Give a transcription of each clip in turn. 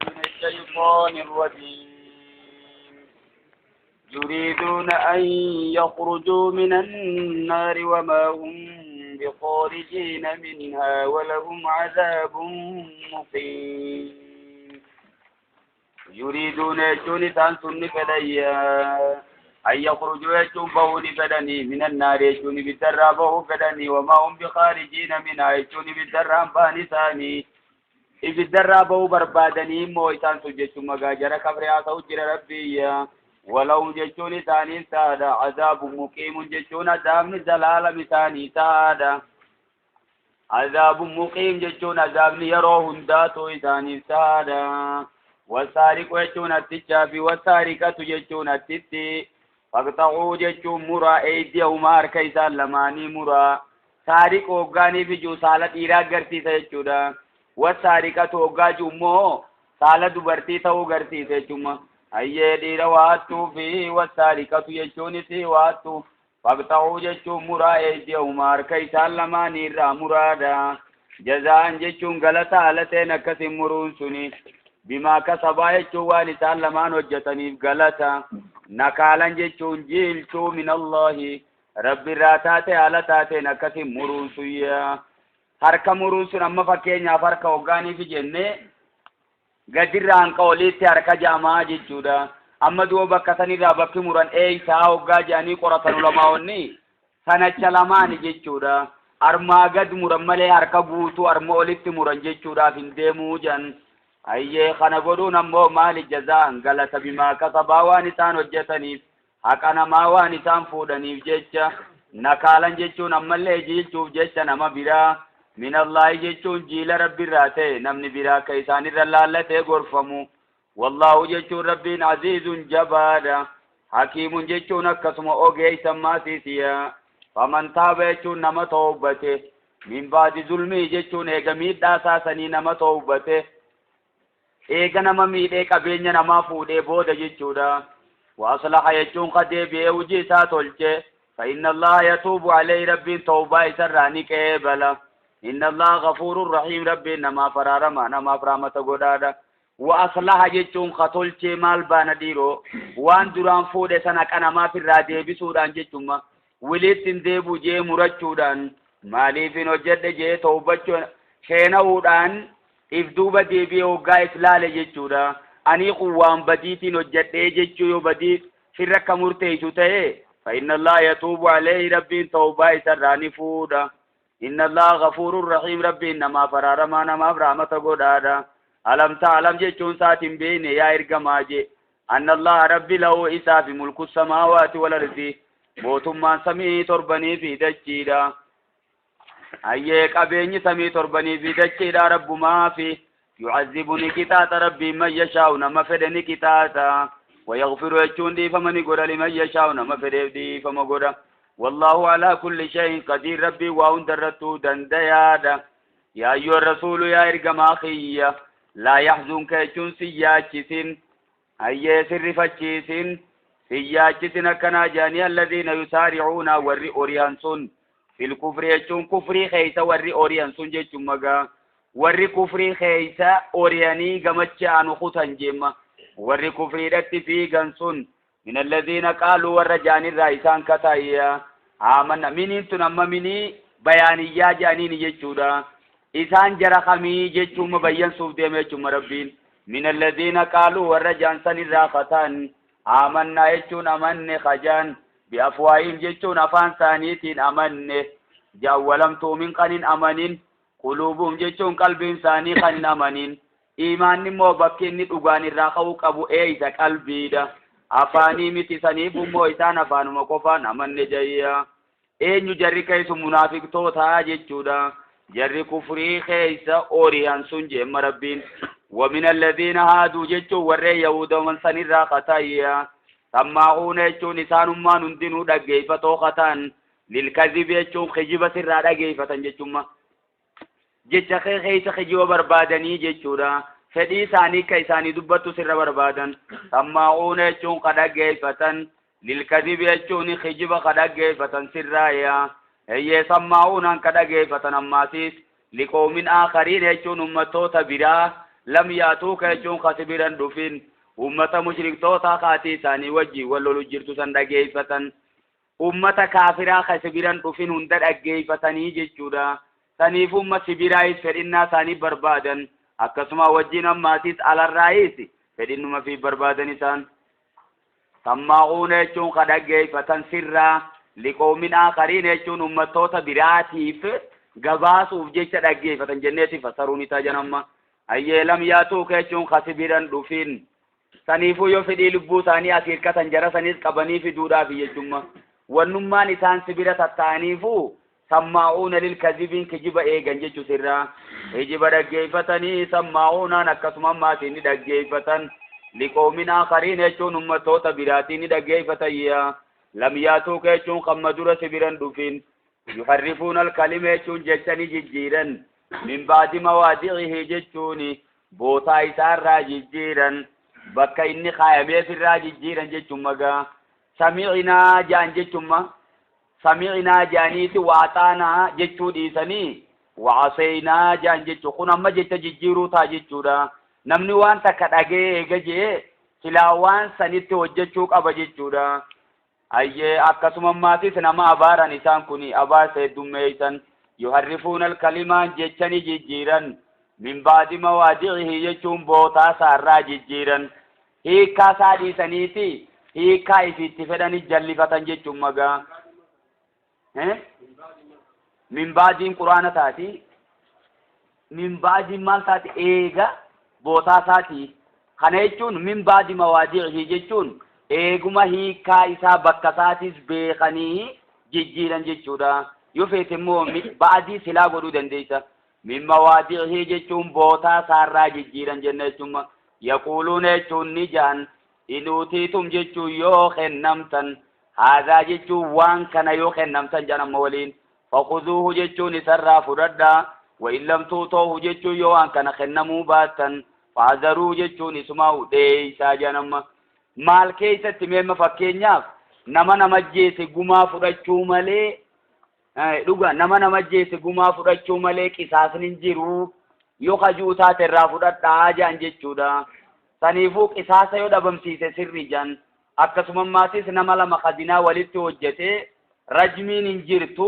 من الشيطان الرجيم. يريدون أن يخرجوا من النار وما هم بخارجين منها ولهم عذاب مقيم. يريدون jechuun isaan sun ni fedhayya, أن يخرجوا jechuun bahuu ni fedhanii, من النار jechuun ibiddarraa bahuu fedhanii, وما هم بخارجين منها jechuun ibiddarraan bahan isaanii. Ibiddarraa bahuu barbaadanii immoo isaan sun jechuun magaa jara kafre haasa'u jira Rabbiyya. ولهم jechuun isaaniif taadha, عذاب مقيم jechuun azaabni zalaalam isaanii taadha. عذاب مقيم jechuun azaabni yeroo hundaatu isaaniif taadha. والسارق jechuun attichaa fi والسارقة jechuun attitti, فاقطعوا jechuun muraa, أيديهما harka isaan lamaanii muraa. سارق hoggaanii fi jiru saala dhiiraa agarsiisa jechuudha. والسارقة hoggaa jiru immoo saala dubartii ta'uu garsiisa jechuudha. Hayyee, dhiira waattuu fi والسارقة jechuunis waattuu. فاقطعوا jechuun muraa, أيديهما harka isaan lamaanii irraa muraadha. جزاء jechuun galata haala ta'een akkasin muruun suni. بما كسبا jechuun waan isaan lamaan hojjetaniif galata. نكالا jechuun jiilchuu, من الله Rabbi irraa taate haala taateen akkasin muruun suyya. Harka muruun sun amma fakkeenyaaf harka hoggaaniif jennee gadirraa hanqa oliitti harka jaamaa jechuudha. Amma du'oo bakka sanirraa bakki muran eeysaa hoggaa jedhanii qoratan ulamaa'onni sanacha lamaani jechuudha. Armaa gad muran malee harka guutuu arma olitti muran jechuudhaaf hin deemuu jedhan. Hayyee, kana godhuun ammoo maali? جزاء galata, بما كسبا waan isaan hojjetaniif, haqa namaa waan isaan fuudhaniif jecha. نكالا jechuun ammallee jiilchuuf jecha nama biraa. من الله jechuun jiila Rabbiirraa ta'e, namni biraa akka isaanirra laallatee gorfamu. والله jechuun Rabbiin عزيز jabaadha. حكيم jechuun akkasuma ogeeysa maasiisiya. فمن تاب jechuun nama tawbate, من بعد ظلمه jechuun eega miidhaa saasanii nama tawbate, eega nama miidhee qabeenya namaa fuudhee booda jechuudha. وأصلح jechuun ka deebi'ee hojii isaa tolche. فإن الله يتوب عليه Rabbiin tawbaa isarraa ni qeebala. إن الله غفور رحيم Rabbiin namaaf araarama, namaaf rahmata godhaadha. وأصلح jechuun ka tolchee maal baana dhiiroo, waan duraan fuudhe sana qanamaaf irraa deebisuudhaan jechuma, wiliitti hin deebu jee murachuudhaan, maaliifin hojjedhe jee tawbachuu sheena'uudhaan if duuba deebi'ee hoggaa if laale jechuudha. Anii kun waan badiitiin hojjedhee jechuu yoo badii firra akka murteessu ta'e, فإن الله يتوب عليه Rabbiin tawbaa isarraa ni fuudha. إن الله غفور رحيم Rabbiin namaaf araaramaa, namaaf rahmata godhaadha. ألم تعلم jechuun isaatiin beeyne yaa ergamaa je, أن الله Rabbi له isaafi ملك السماوات والأرض mootummaan samii torbanii fi dachiidha. Hayyee, qabeenyi samii torbanii fi dachiidha Rabbumaa fi. يعذب ni qixaaxa Rabbiin, من يشاء nama fedhe ni qixaaxa. ويغفر jechuun dhiifama ni godha, لمن يشاء nama fedheef dhiifama godha. والله على كل شيء قدير Rabbiin waa hundarrattuu dandayaadha. يا أيها الرسول yaa ergamaa kiyya, لا يحزنك jechuun sin yaachisin, hayyee, sin rifachiisin, sin yaachisin akkanaa jedhanii, الذين يسارعون warri ori'an sun, في الكفر jechuun kufrii keeysa warri ori'an sun jechuun magaa warri kufrii keeysa ori'anii gamacha anu kutan jemma, warri kufriidhatti fiigan sun, من الذين قالوا warra jaanirraa isaan kataayya, آمنا miniin tun amma minii bayaaniyyaa jedhaniini jechuudha. Isaan jara kamii jechuuma bayyansuuf deeme jechuuma Rabbiin. من الذين قالوا warra jaan sanirraa katan, آمنا jechuun amanne kajaan, بأفواههم jechuun afaan isaaniitiin amanne jaan, ولم تؤمن kan hin amanin, قلوبهم jechuun qalbiin isaanii kan hin amanin. Iimaanni immoo bakki inni dhugaan irraa ka'uu qabu eeysa? Qalbiidha, afaanii miti. Saniif immoo isaan afaanuma qofaan amanne jayya. Eenyu jarri keeysu? Munaafiqtootaa jechuudha, jarri kufrii keeysa ori'an sun jeemma Rabbiin. ومن الذين هادوا jechuun warreen yahudaman sanirraa katayya. Sammaa'uuna jechuun isaanummaan hundinuu dhaggeeffatoo kataan lilkazibi jechuun kijiba sirraa dhageeffatan jechumma. Jecha kee keessa kijiba barbaadanii jechuudha. Fedhii isaanii ka isaanii dubbattu sirra barbaadan. Sammaa'uuna jechuun ka dhaggeeffatan lilkazibi jechuun kijiba ka dhaggeeffatan sirraa. Eeyyee, sammaa'uunaan ka dhageeffatan ammaasiis liqoomin aakhariin jechuun ummattoota biraa lam yaatuuka jechuun kasi biran dhufin ummata mushriktoota kaatii isaanii wajjin wal lolu jirtu san dhageeffatan. Ummata kaafiraa kasi biran dhufin hunda dhaggeeffatanii jechuudha. Saniif umma sibiraayis fedhinnaa isaanii barbaadan, akkasuma wajjin ammaasiis alarraayis fedhinnuma fi barbaadan isaan. Sammaa'uuna jechuun ka dhaggeeffatan sirraa liqoomin aakhariin jechuun ummattoota biraatiif gabaasuuf jecha dhaggeeffatan jenneeti fassaruun isaa janamma. Ayyee, lam yaatuuka jechuun kasi biran dhufin. Saniifuu yoo fedhii lubbuu isaanii as hirkatan jara sanis qabanii fiduudhaaf jechumma. Wannummaan isaan sibira tatta'aniifu sammaa'uuna lilkazibiin kijiba eegan jechuu sirraa. Kijiba dhaggeeffatanii sammaa'uunaan akkasuma ammaatiin ni dhaggeeffatan. Liqoomin aakhariin jechuun ummattoota biraatiin ni dhaggeeffatan yaa. Lam yaatuuka jechuun kamma dura sibiran dhufin. Yuharrifuuna alkalima jechuun jecha ni jijjiiran. Min ba'di mawaadi'ihi jechuun bootaa isaarraa jijjiiran. Bakka inni kaayameef irraa jijjiiran jechuun magaa. Sami'inaa ja'an jechumma. Sami'inaa ja'aniiti waaxaanaa jechuu dhiisanii wa'aseenaa ja'an jechuu. Kun amma jecha jijjiiruu ta'a jechuudha. Namni waan takka dhagee eega jee silaa waan sanitti hojjechuu qaba jechuudha. Ayyee, akkasuma ammaatis nama abaaran isaan kun abaarsa heddummeeysan. Yuharrifuuna alkalimaan jecha ni jijjiiran. Min ba'di mawaadi'ihi jechuun bootaa isaarraa jijjiiran. Hiikkaa isaa dhiisaniiti hiikkaa ifiitti fedhani jallifatan jechuun magaa. Min ba'diin quraana taati. Min ba'diin maal taati? Eega bootaa isaati. Kana jechuun min ba'di mawaadi'ihi jechuun eeguma hiikkaa isaa bakka isaatis beekanii jijjiiran jechuudha. Yoo feete immoo ba'dii silaa godhuu dandeessa. Min mawaadi'ihi jechuun bootaa isaarraa jijjiiran jenna jechuun. Yaquuluuna jechuun ni ja'an in uutiitum jechuun yoo kennamtan haadhaa jechuun waan kana yoo kennamtan jedhan amma waliin fakuzuuhu jechuun isarraa fudhadhaa wa in lam tuutoohu jechuun yoo waan kana kennamuu baattan faazaruu jechuun isumaa dheeysaa jedhan amma. Maal keessatti meemma fakkeenyaaf nama nama jeese gumaa fudhachuu malee dhuga nama nama jeese gumaa fudhachuu malee qisaasni hin jiru yoo kajuu taate irraa fudhadhaa jedhan jechuudha. Saniifuu qisaasa yoo dhabamsiise sirri jedhan. Akkasuma ammaatis nama lama kadinaa walitti hojjetee rajmiin hin jirtu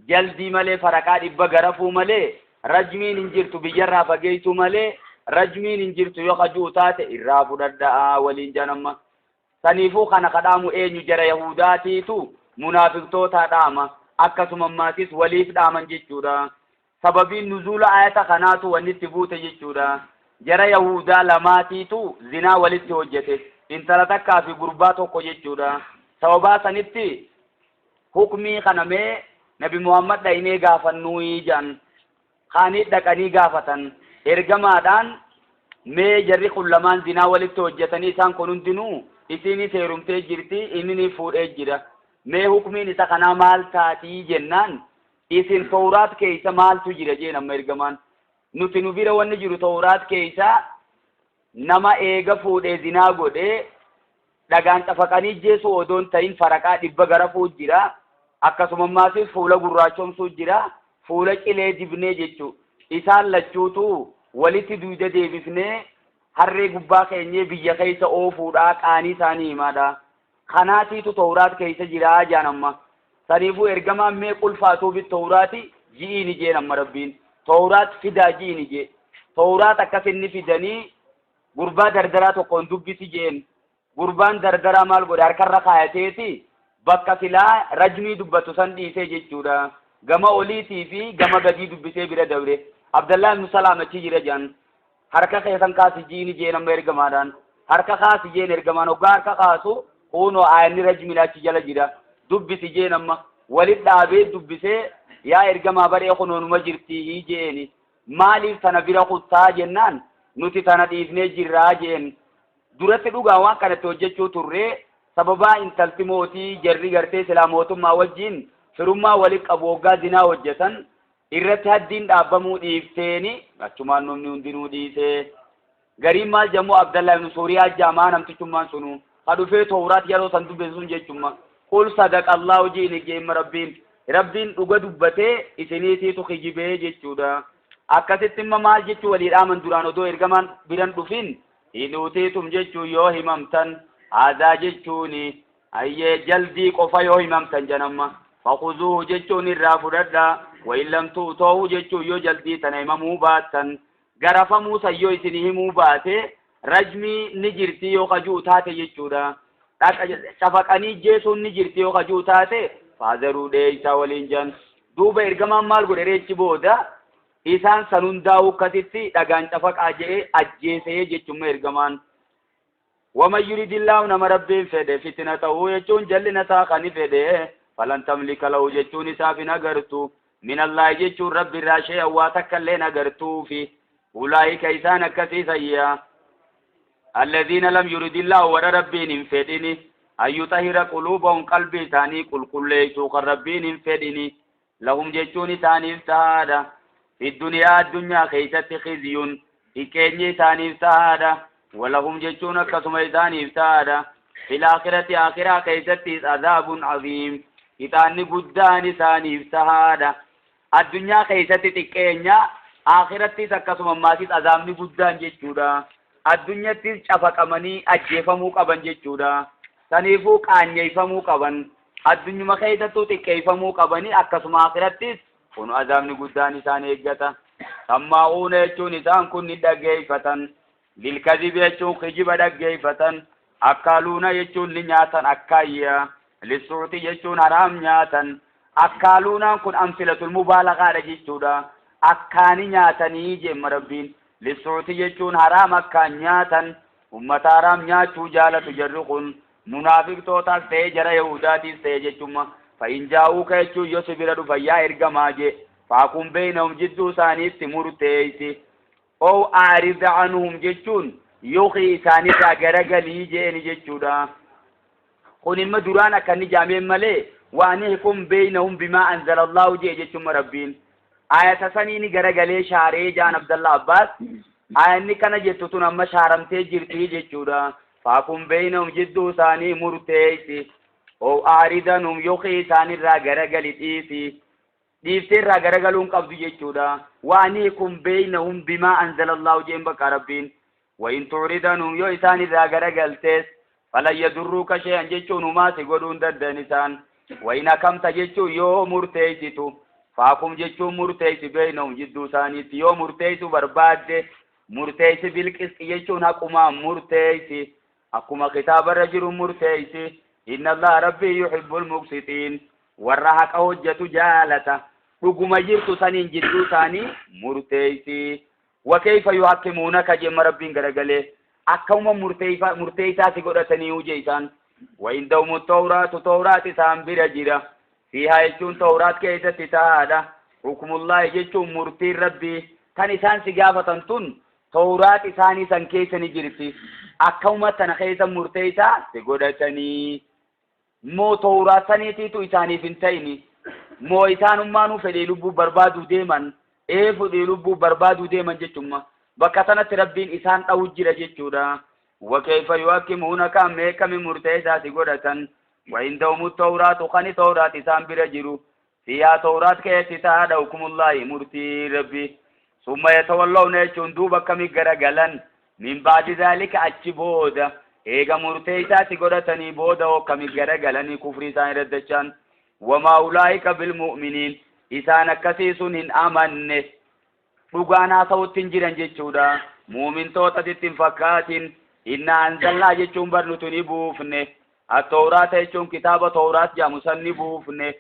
jaldii malee faraqaa 100 garafuu malee rajmiin hin jirtu biyyarraa fageessuu malee rajmiin hin jirtu yoo kajuu taate irraa fudhadhaa waliin jedhan amma. Saniifuu kana kadhaamu eenyu jara Yahudaatiitu munaafiqtoota dhaama. Akkasuma ammaatis waliif dhaaman jechuudha. Sababiin nuzuula ayata kanaatu wanni itti buute jechuudha. Jara Yahudaa lamaatiitu zinaa walitti hojjete. Intala takkaa fi gurbaa tokko jechuudha. Sababaa sanitti hukmii kana mee Nabi Muhammad dhaynee gaafannuu jedhan. Kaanii dhaqanii gaafatan. Ergamaadhaan mee jarri kun lamaan zinaa walitti hojjetanii isaan kun hundinuu isiinis heerumtee jirti inni fuudhee jira. Mee hukmiin isa kanaa maal taatii jennaan isin Tawraat keessa maaltu jira jeen amma ergamaan. Nuti nu bira wanni jiru Tawraat keessa nama eega fuudhee zinaa godhee dhagaan xafaqanii jeesuu odoon ta'in faraqaa 100 garafuu jira. Akkasuma ammaatis fuula gurraachomsuu jira. Fuula cilee dibnee jechuu. Isaan lachuutu walitti duyda deebifnee harree gubbaa keenyee biyya keessa oofuudhaa qaanii isaanii himaadha. Kanaatiitu Tawraat keessa jira jaan amma. Saniifuu ergamaan mee qulfaatuu bit Tawraati ji'iini jeen amma rabbiin. Tawraat fidaa ji'iini jee. Tawraat akkas inni fidanii gurbaa dardaraa tokkoon dubbisi jeen. Gurbaan dardaraa maal godhe harkarra kaayateeti bakka silaa rajmii dubbatu san dhiisee jechuudha. Gama oliitii fi gama gadii dubbisee bira dabre. Abdallaa ibn Salaam achi jira jaan. Harka keessan kaasi jiini jeen amma ergamaadhaan. Harka kaasi jeen ergamaan hoggaa harka kaasu kunoo aayanni rajmiin achi jala jira. Dubbisi jeen amma walit dhaabee dubbisee yaa ergamaa baree kunoonuma jirti jeeni. Maaliif tana bira kuttaa jennaan nuti tana dhiifnee jirraa jeen. Duratti dhugaa waan kanatti hojjechuu turree Sababaa intalti mootii jarri gartee silaa mootummaa wajjin firummaa walitti qabu waggaa zinaa hojjetan irratti haddiin dhaabbamuu dhiifteeni achumaan namni hundinuu dhiisee. Gariin maal jammoo Abdallah ibn Suuriyaa jaamaa namtichummaan sunu ha dhufee Tawraat yeroo san dubbisu sun jechumma. Qul sadaqa Allahu jiini jeemma Rabbiin. Rabbiin dhuga dubbatee isiniitiitu kijibee jechuudha. Akkasitti imma maal jechuu walii dhaaman duraan odoo ergamaan biran dhufin in utiitum jechuun yoo himamtan haazaa jechuuni ayyee jaldii qofa yoo himamtan janamma fakuzuuhu jechuun irraa fudhadha wa in lam tu'toohu jechuun yoo jaldii tana himamuu baattan garafamuu san yoo isin himuu baate rajmii ni jirti yoo kajuu taate jechuudha. Cafaqanii jeesuun ni jirti yoo kajuu taate faazaruu dheeysaa waliin jan. Duuba ergamaan maal godhe reechi booda isaan san hundaa'uu akkasitti dhagaan cafaqaa jedhee ajjeesee jechuun ergamaan. Waman yuridillaahu nama Rabbiin fedhe fitina ta'uu jechuun jallina isaa kan fedhe falan tamlika lahu jechuun isaaf hin agartu. Minallaahi jechuun Rabbi irraa shay'an waa takka illee hin agartuufi. Ulaa'ika isaan akkasii sayyaa. Alladhiina lam yuridillaahu warra Rabbiin hin fedhini. An yuxahira quluubahum qalbii isaanii qulqulleessuu kan Rabbiin hin fedhini. Lahum jechuun isaaniif tahaadha. Fi duniyaa addunyaa keessatti khizyun xiqqeenyi isaaniif tahaadha. Walahum jechuun akkasuma isaaniif tahaadha. Fil aakhirati aakhiraa keessattis azaabun aziim ixaanni guddaan isaaniif tahaadha. Addunyaa keessatti xiqqeenya aakhirattis akkasuma ammaasis azaabni guddaan jechuudha. Addunyattis cafaqamanii ajjeefamuu qaban jechuudha. Saniifuu qaanyeeffamuu qaban. Addunyuma keessattuu xiqqeeffamuu qabanii akkasuma akhirattis kun azaabni guddaan isaan eeggata. Sammaa'uuna jechuun isaan kun ni dhaggeeffatan. Lilkazibi jechuun kijiba dhaggeeffatan. Akkaaluuna jechuun ni nyaatan akkaayya. Lissuuti jechuun haraam nyaatan. Akkaaluunaan kun amsilatul mubaalagaadha jechuudha. Akkaani nyaatanii jemma Rabbiin. Lissuuti jechuun haraam akkaan nyaatan. Ummata haraam nyaachuu jaalatu jarri kun. Munaafiqtootaas ta'ee jara Yahudaatiis ta'e jechumma. Fa'in jaa'uuka jechuun yoo si bira dhufan yaa ergamaa jee. Faakum beeynahum jidduu isaaniitti murteessi. Ow aarid anhum jechuun yookiin isaanirraa garagalii jeeni jechuudha. Kun imma duraan akka inni jaameen malee waan ihkum beeynahum bimaa anzalallahu jee jechumma Rabbiin. Ayata saniini garagalee shaaree jaan Abdallah Abbaas. Ayanni kana jettu tun amma shaaramtee jirti jechuudha. Faakum beeynahum jidduu isaanii murteessi. Ow aaridanhum yookiin isaanirraa garagali dhiisi. Dhiiftee irraa garagaluun qabdu jechuudha. Waan ihkum beeynahum bimaa anzalallahu jeen bakka Rabbiin. Wa in tuuridanhum yoo isaan irraa garagaltees falan yadurruuka shay'an jechuun humaa si godhuun daddan isaan. Wa in hakamta jechuun yoo murteessitu faakum jechuun murteessi beeynahum jidduu isaaniitti yoo murteessuu barbaadde murteessi bilqisxi jechuun haqumaan murteessi akkuma kitaabarra jiru murteessi. Inna Allaha rabbii yuhibbul muqsitiin warra haqa hojjetu jaalata. Dhuguma jirtu saniin jidduu isaanii murteessi. Wa kayfa yuhakkimuunaka jemma Rabbiin garagalee akkuma murteessaa si godhatanii huje isaan. Wa indahum tawraatu tawraat isaan bira jira. Fiihaa jechuun tawraat keessatti taa'aadha. Hukmullaahi jechuun murtiin Rabbii kan isaan si gaafatan tun tawraat isaanii san keessa ni jirti. Akkuma tana keessa murteessaa si godhatanii. Moo tawraat saniitiitu isaaniif hin ta'ini. Moo isaanummaanuu fedhii lubbuu barbaaduu deeman. Ee fedhii lubbuu barbaaduu deeman jechumma. Bakka sanatti Rabbiin isaan dha'u jira jechuudha. Wa kayfa yuhakkimuunaka meeqami murteessaa si godhatan. Wa indahum tawraatu kani tawraat isaan bira jiru. Fiihaa tawraat keessatti taa'aadha hukmullaahi murtii Rabbi. Summa yatawallawna jechuun duuba akkamii garagalan. Min ba'di zaalika achi booda eega murteessaa si godhatanii booda akkamii garagalanii kufrii isaan irra dachaan. Wamaa ulaa'ika bilmu'miniin isaan akkasii sun hin amanne. Dhugaan haasa'utti hin jiran jechuudha. Muumintoota sitti hin fakkaatin. Inna anzalnaa jechuun bar nuti ni buufne. Attawraata jechuun kitaaba tawraat jedhamu san ni buufne.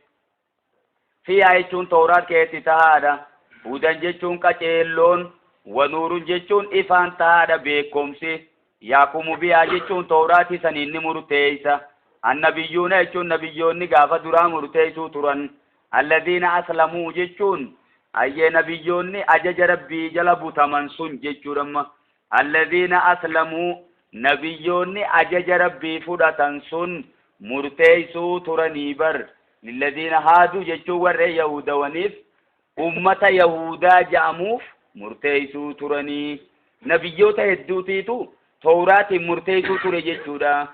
Fiihaa jechuun tawraat keessatti tahaadha. Hudan jechuun qaceelloon. Wanuurun jechuun ifaan tahaadha beekumsi. Yaakumu bihaa jechuun tawraatii saniin ni murteessa. Annabiyyuuna jechuun nabiyyoonni gaafa duraa murteessuu turan. Alladhiina aslamuu jechuun ayyee nabiyyoonni ajaja Rabbii jala butaman sun jechuudha. Alladhiina aslamuu Nabiyyoonni ajaja Rabbii fudhatan sun murteeysuu turanii bar. Lilladiina haaduu jechuun warreen Yahuudawaniif, ummata Yahuudaa ja'amuuf murteeysuu turanii. Nabiyyoota hedduutiitu Towraatiin murteeysuu ture jechuudha.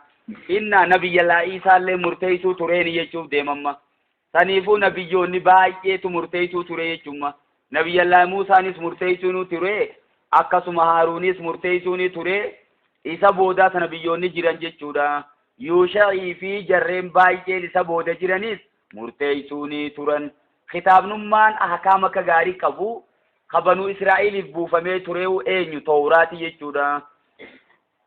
Inna Nabiyyallaa Iisaallee murteeysuu tureeni jechuuf deemamma. Saniifuu nabiyyoonni baay'eetu murteeysuu ture jechumma. Nabiyyallaahi Muusaanis murteeysuunuu ture, akkasuma Haaruunis murteeysuunii ture, isa boodaas nabiyyoonni jiran jechuudha. Yuusha'ii fi jarreen baay'een isa booda jiranis murteeysuunii turan. Kitaabnummaan ahkaam akka gaarii qabu ka Banuu Israa'iiliif buufamee tureewu eenyu? Towraati jechuudha.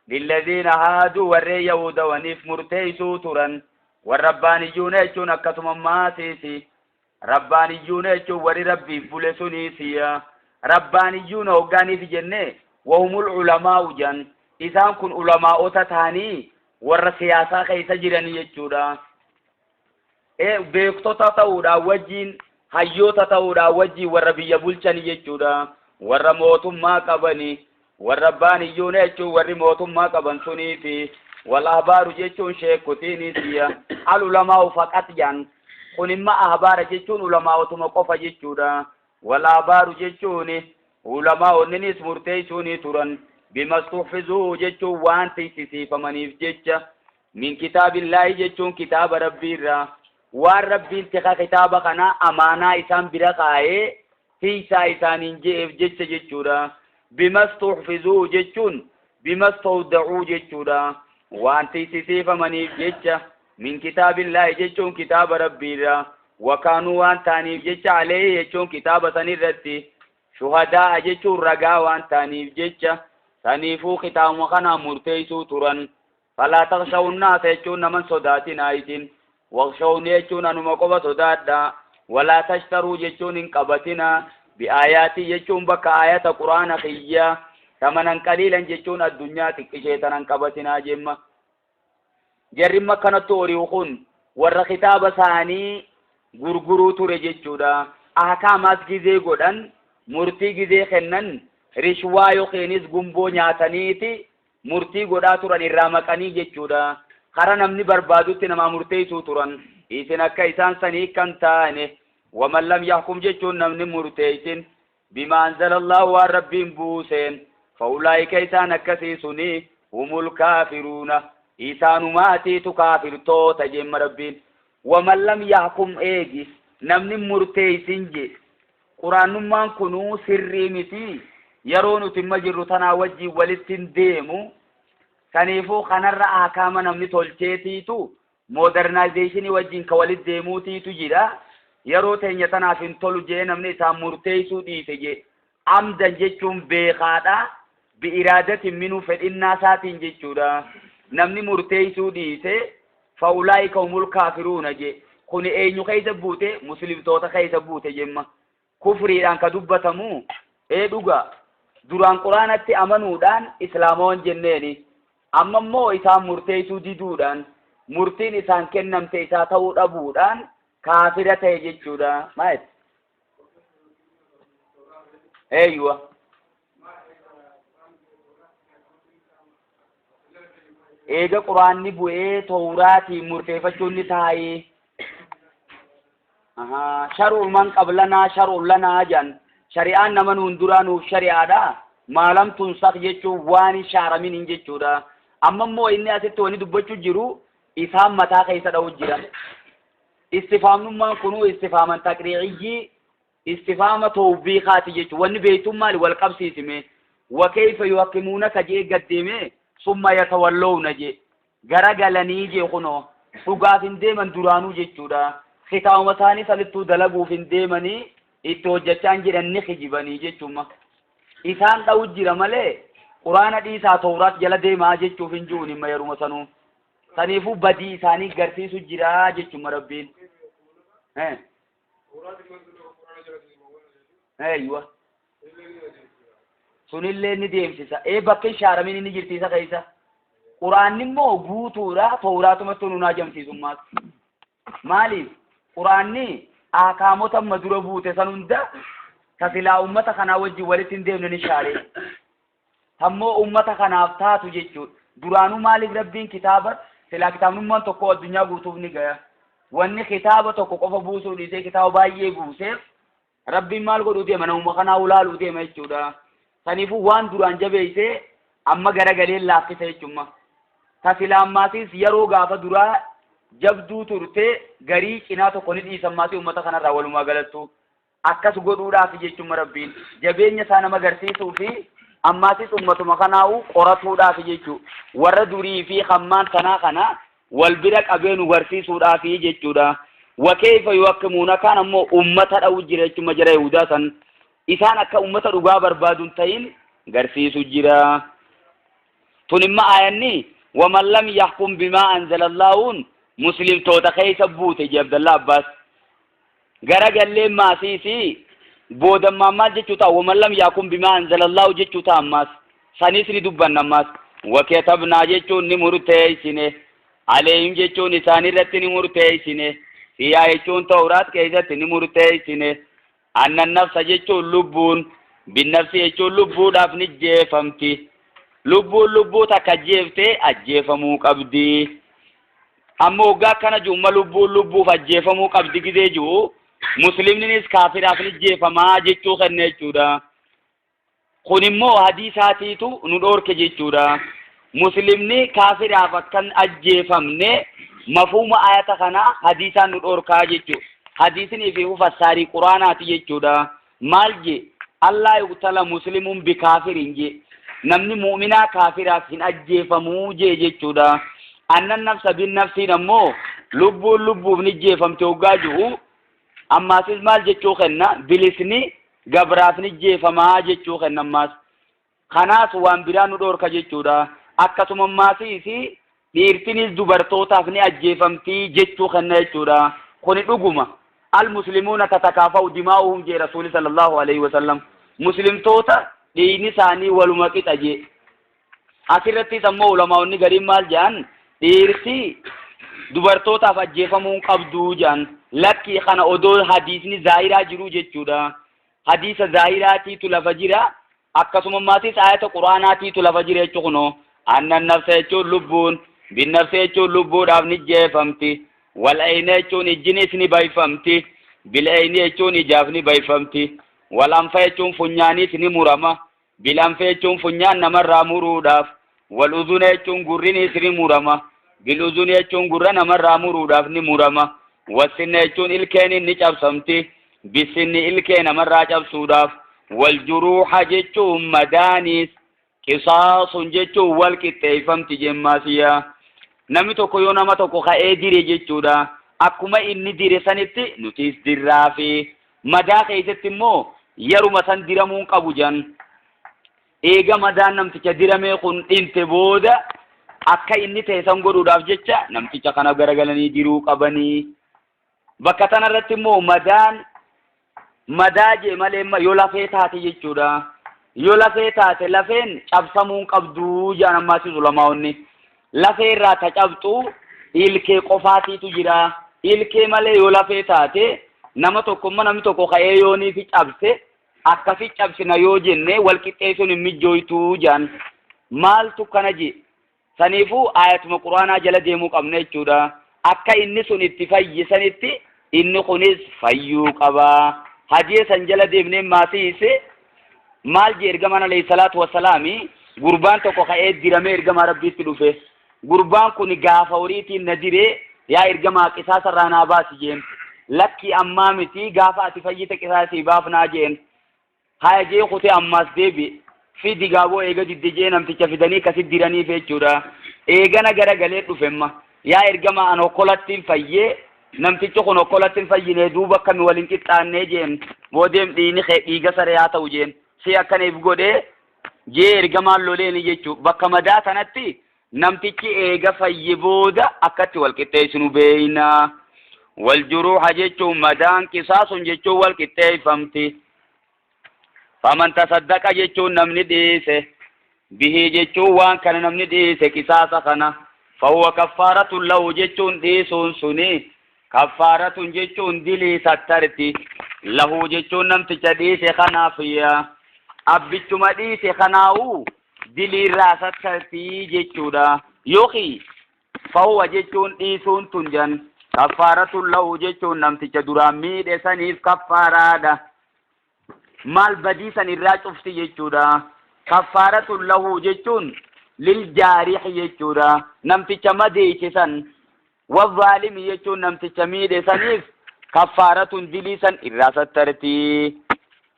Lilladiina haaduu warreen yahuudawaniif murteeysuu turan. Warrabbaaniyyuuna jechuun akkasuma maasiisi. Rabbaaniyyuuna jechuun warri Rabbiif bule suniisiya. Rabbaaniyyuuna hoggaaniif jenne wahumul ulamaa'u jan. Isaan kun ulamaa'ota ta'anii warra siyaasaa keessa jiranii jechuudha. Beektota ta'uudhaan wajjiin, hayyoota ta'uudhaan wajjiin warra biyya bulchani jechuudha. Warra mootummaa qabani. Warra rabbaaniyyuuna jechuun warri mootummaa qaban sunii fi wal ahbaaru jechuun sheekkotiinisiya. Al ulamaa'u faqat jan. Kun imma ahbaara jechuun ulamaa'otuma qofa jechuudha. Wal ahbaaru jechuun ulamaa'onninis murteessuunii turan. Bimastuhfizuu jechuun waan tiksisiifamaniif jecha. Min kitaabillaahi jechuun kitaaba Rabbii irraa, waan Rabbiin tika kitaaba kanaa amaanaa isaan bira kaayee tiiysaa isaaniin je'eef jecha jechuudha. Bimastuhfizuu jechuun bimastawda'uu jechuudha. Waan tiiysisiifamaniif jecha. Min kitaabillaahi jechuun kitaaba Rabbii irraa, wakaanuu waan ta'aniif jecha, aleeyhi jechuun kitaaba san irratti, shuhadaa'a jechuun ragaa waan ta'aniif jecha, saniifuu kitaabuma kanaan murteeysuu turan. Falaa takhshawunnaasa jechuun nama hin sodaatinaa isin. Wakhshawni jechuun anuma qofa sodaadhaa. Walaa tashtaruu jechuun hin qabatinaa. Bi'aayaatii jechuun bakka aayata Qur'aana kiyya. Thamanan qaliilan jechuun addunyaa xiqqishee tana hin qabatinaa jemma. Jarri imma akkanatti ori'u kun warra kitaaba isaanii gurguruu ture jechuudha. Ahkaamaas gizee godhan, murtii gizee kennan, rishwaa yookiinis gumboo nyaataniiti murtii godhaa turan, irraa maqanii jechuudha. Kara namni barbaadutti namaa murteessuu turan. Isin akka isaan sanii kan taane. Waman lam yahkum jechuun namni murteessin bimaa anzalallahu waan Rabbiin buuseen, fa'ulaa'ika isaan akkasii suni humul kaafiruuna isaanumaatiitu kaafirtoota jemma Rabbiin. Waman lam yahkum eegi namni murteessin je Quraannummaan kunuu sirrii miti, yeroo nuti imma jirru tanaa wajjiin walitti hin deemu, saniifuu kanarra ahkaama namni tolcheetiitu modernization wajjiin ka walitti deemuutiitu jira, yeroo teenya tanaaf hin tolu jee namni isaan murteessuu dhiise jee, amdan jechuun beekaadha, bi'iraadatin minuu fedhinnaa isaatiin jechuudha, namni murteessuu dhiise, fa'ulaa'ika humul kaafiruuna jee. Kuni eenyu keessa buute? Muslimtoota keessa buute jemma. Kufriidhaan ka dubbatamu ee dhuga, duraan Quraanatti amanuudhaan islaamawan jenneeni, amma immoo isaan murteessuu diduudhaan, murtiin isaan kennamte isaa ta'uu dhabuudhaan kaafira ta'e jechuudha. Maal eeyyuwa? Eega Quraanni bu'ee Towraatiin murteeffachuun ni taa'ee. Shar'u man qablanaa shar'u lanaa jedhan, shari'aan nama nuun duraa nuuf shari'aadha. Maalam tunsak jechuun waan hin shaaramin hin jechuudha. Amma immoo inni asitti wani dubbachuu jiru isaan mataa keessa dha'u jira. Istifaamnummaan kunuu istifaaman taqriiciyyii, istifaama tawbiikaati jechuudha. Wanni beektuun maali wal qabsiisime? Wa kayfa yuhakkimuunaka jee gad deeme, summa yatawallawna jee gara galanii jee, kunoo dhugaaf hin deeman duraanuu jechuudha. Kitaabuma isaanii sanittuu dalaguuf hin deemanii, itti hojjechaa hin jiran, ni kijibanii jechuudha. Isaan dha'u jira malee Quraana dhiisaa Tawraat jala deemaa jechuuf hin jiru dhimma yeruma sanuu. Saniifuu badii isaanii garsiisu jira jechuudha Rabbiin. Eeywa. Sunillee ni deemsisa. Ee, bakka hin shaaramin inni jirti isa keessa. Quraanni immoo guutuudha, Tawraatumatti nu haajamsiisummaas. Maaliif? Quraanni ahkaamota amma dura buute san hunda ta silaa ummata kanaa wajjin walitti hin deemne ni shaare. Tammoo ummata kanaaf taatu jechuudha. Duraanuu maaliif Rabbiin kitaaba silaa kitaabnummaan tokko addunyaa guutuuf ni gaya. Wanni kitaaba tokko qofa buusuu dhiisee kitaaba baay'ee buuseef Rabbiin maal godhuu deema? Namuma kanaa ulaaluu deema jechuudha. Saniifuu waan duraan jabeessee amma garagalee laaffisa jechuudha. Ta silaa ammaatiis yeroo gaafa duraa jabduu turte garii cinaa tokko ni dhiisan maatii uummata kanarraa walumaa galattu. Akkas godhuudhaaf jechuudha. Rabbiin jabeenya isaa nama agarsiisuu fi ammaatis uummatuma kanaa'u qoratuudhaaf jechuudha. Warra durii fi hammaan tanaa kana wal bira qabee nu barsiisuudhaaf jechuudha. Wakeeyfa yuhakkimuuna kaan ammoo ummata dha'u jira jechuudha. Jara Yahudaa san isaan akka ummata dhugaa barbaadu hin ta'in garsiisu jira. Tun imma aayanni waman lam yahkum bimaa anzala Allaahuun muslimtoota keessa buute jee Abdallaa Abbaas. Garagallee maasiisi boodammaan maal jechuu ta'a? Waman lam yahkum bimaa anzala Allaahu jechuu ta'a. Ammaas saniis ni dubbanna. Ammaas wakatabnaa jechuun ni murteessine, aleeyhim jechuun isaan irratti ni murteessine, fiihaa jechuun Tawraat keessatti ni murteessine, annan nafsa jechuun lubbuun, binnafsi jechuun lubbuudhaaf ni jeefamti. Lubbuun lubbuu takka ajjeeftee ajjeefamuu qabdi. Amma waggaa akkana jiru lubbuun lubbuuf ajjeefamuu qabdi gidee jiru, muslimninis kaafiraaf ni jeefamaa jechuu kenne jechuudha. Kun immoo hadiisaatiitu nu dhoorke jechuudha. Muslimni kaafiraaf akkan ajjeefamne mafuuma ayata kanaa hadiisaan nu dhoorkaa jechuudha. Hadiisinii fi fassaarii quraanaati jechuudha. Maal je? Allaa yuqtala muslimuun bikaafirin je. Namni mu'minaa kaafiraaf hin ajjeefamuu jee jechuudha. Annan nafsa bin nafsiin ammoo lubbuun lubbuuf ni jeefamte hoggaa jiru, ammaasis maal jechuu kenna? Bilisni gabraaf ni jeefamaa jechuu kenna. Ammaas kanaas waan biraa nu dhoorka jechuudha. Akkasuma ammaasiis dhiirtinis dubartootaaf ni ajjeefamtii jechuu kenna jechuudha. Kuni dhuguma. Almuslimuuna tatakaafa'u dimaa'uhum jee Rasuuli sallallahu alaihi wasallam. Muslimtoota dhiigni isaanii waluma qixa jee. Asirrattis ammoo ulamaa'onni gariin maal jedhan? Dhiirti dubartootaaf ajjeefamuu hin qabduu jedhan. Lakkii, kana odoo hadiisni zaahiraa jiru jechuudha. Hadiisa zaahiraatiitu lafa jira. Akkasuma maatis ayata quraanaatiitu lafa jira jechuu. Kunoo annan nafsa jechuun lubbuun, binnafsa jechuun lubbuudhaaf ni jeefamti. Wal'ayna jechuun ijjinis ni bayfamti. Bil'ayni jechuun ijaaf ni bayfamti. Walanfa jechuun funyaanis ni murama. Bilanfa jechuun funyaan namarraa muruudhaaf. Wal uzuna jechuun gurrinis ni murama. Biluzuni jechuun gurra namarraa muruudhaaf ni murama. Wassinna jechuun ilkeen ni cabsamti. Bisinni ilkee namarraa cabsuudhaaf. Wal juruuha jechuun madaanis qisaasun jechuun wal qixxeeffamti jemmaasiyaa. Namni tokko yoo nama tokko ka'ee dire jechuudha. Akkuma inni dire sanitti nutis dirraa fi madaa keessatti immoo yeruma san diramuun qabu jan. Eega madaan namticha diramee kun dhinte booda akka inni ta'e san godhuudhaaf jecha namticha kana garagalanii diruu qabanii. Bakka tanarratti immoo madaan madaa jee malee yoo lafee taate jechuudha. Yoo lafee taate lafeen cabsamuu hin qabduu jedhan ammaas ulamaa'onni. Lafee irraa ta cabxu ilkee qofaatiitu jira. Ilkee malee yoo lafee taate, nama tokko immoo namni tokko ka'ee yoonii fi cabse akkasi cabsina yoo jenne wal qixxeessuun hin mijjooytuu jedhan. Maaltu kana je? Saniifuu ayatuma quraanaa jala deemuu qabna jechuudha. Akka inni sun itti fayyisanitti inni kunis fayyuu qaba. Hadiya san jala deemnee maasiise maal jee ergamaan alayhi salaatu wassalaami? Gurbaan tokko ka'ee diramee ergamaa Rabbiitti dhufe. Gurbaan kun gaafa horiitiin na diree, yaa ergamaa, qisaasa irraa naa baasi jeen. Lakki, ammaa miti, gaafa ati fayyite qisaasii baafnaa jeen. Haya jee kutee ammaas deebi'e. Fidi gaaboo eega didde jee namticha fidanii kasit diraniif jechuudha. Eegana gara galee dhufemma. Yaa ergamaa, an okkolattiin fayyee, namtichi kun okkolattiin fayyine, duuba akkami waliin qixxaannee jeen. Boodeem dhiigni kee dhiiga saree haa ta'u jeen. Si akkana if godhee jee ergamaan loleeni jechuu. Bakka madaa sanatti namtichi eega fayye booda akkatti wal qixxeessinu beeyna. Wal juruuha jechuun madaan qisaasun jechuun wal qixxeeffamti. Faman tasaddaqa jechuun namni dhiise, bihii jechuun waan kana namni dhiise, qisaasa kana, fahuwa kaffaaratun lahu jechuun dhiisuun suni kaffaaratun jechuun dilii sattarti. Lahu jechuun namticha dhiise kanaaf, abbichuma dhiise kanaa'u Diliirraa sattartii jechuudha. Yookiin fahuwa jechuun dhiisuun tun jan kaffaaratun lahu jechuun namticha duraan miidhe saniif kaffaaraadha. Maal badii san irraa cufti jechuudha. Kaffaaratun lahu jechuun lil jaarih jechuudha. Namticha madeeyse san wazaalimi jechuun namticha miidhe saniif kaffaaratun dilii san irraa sattarti.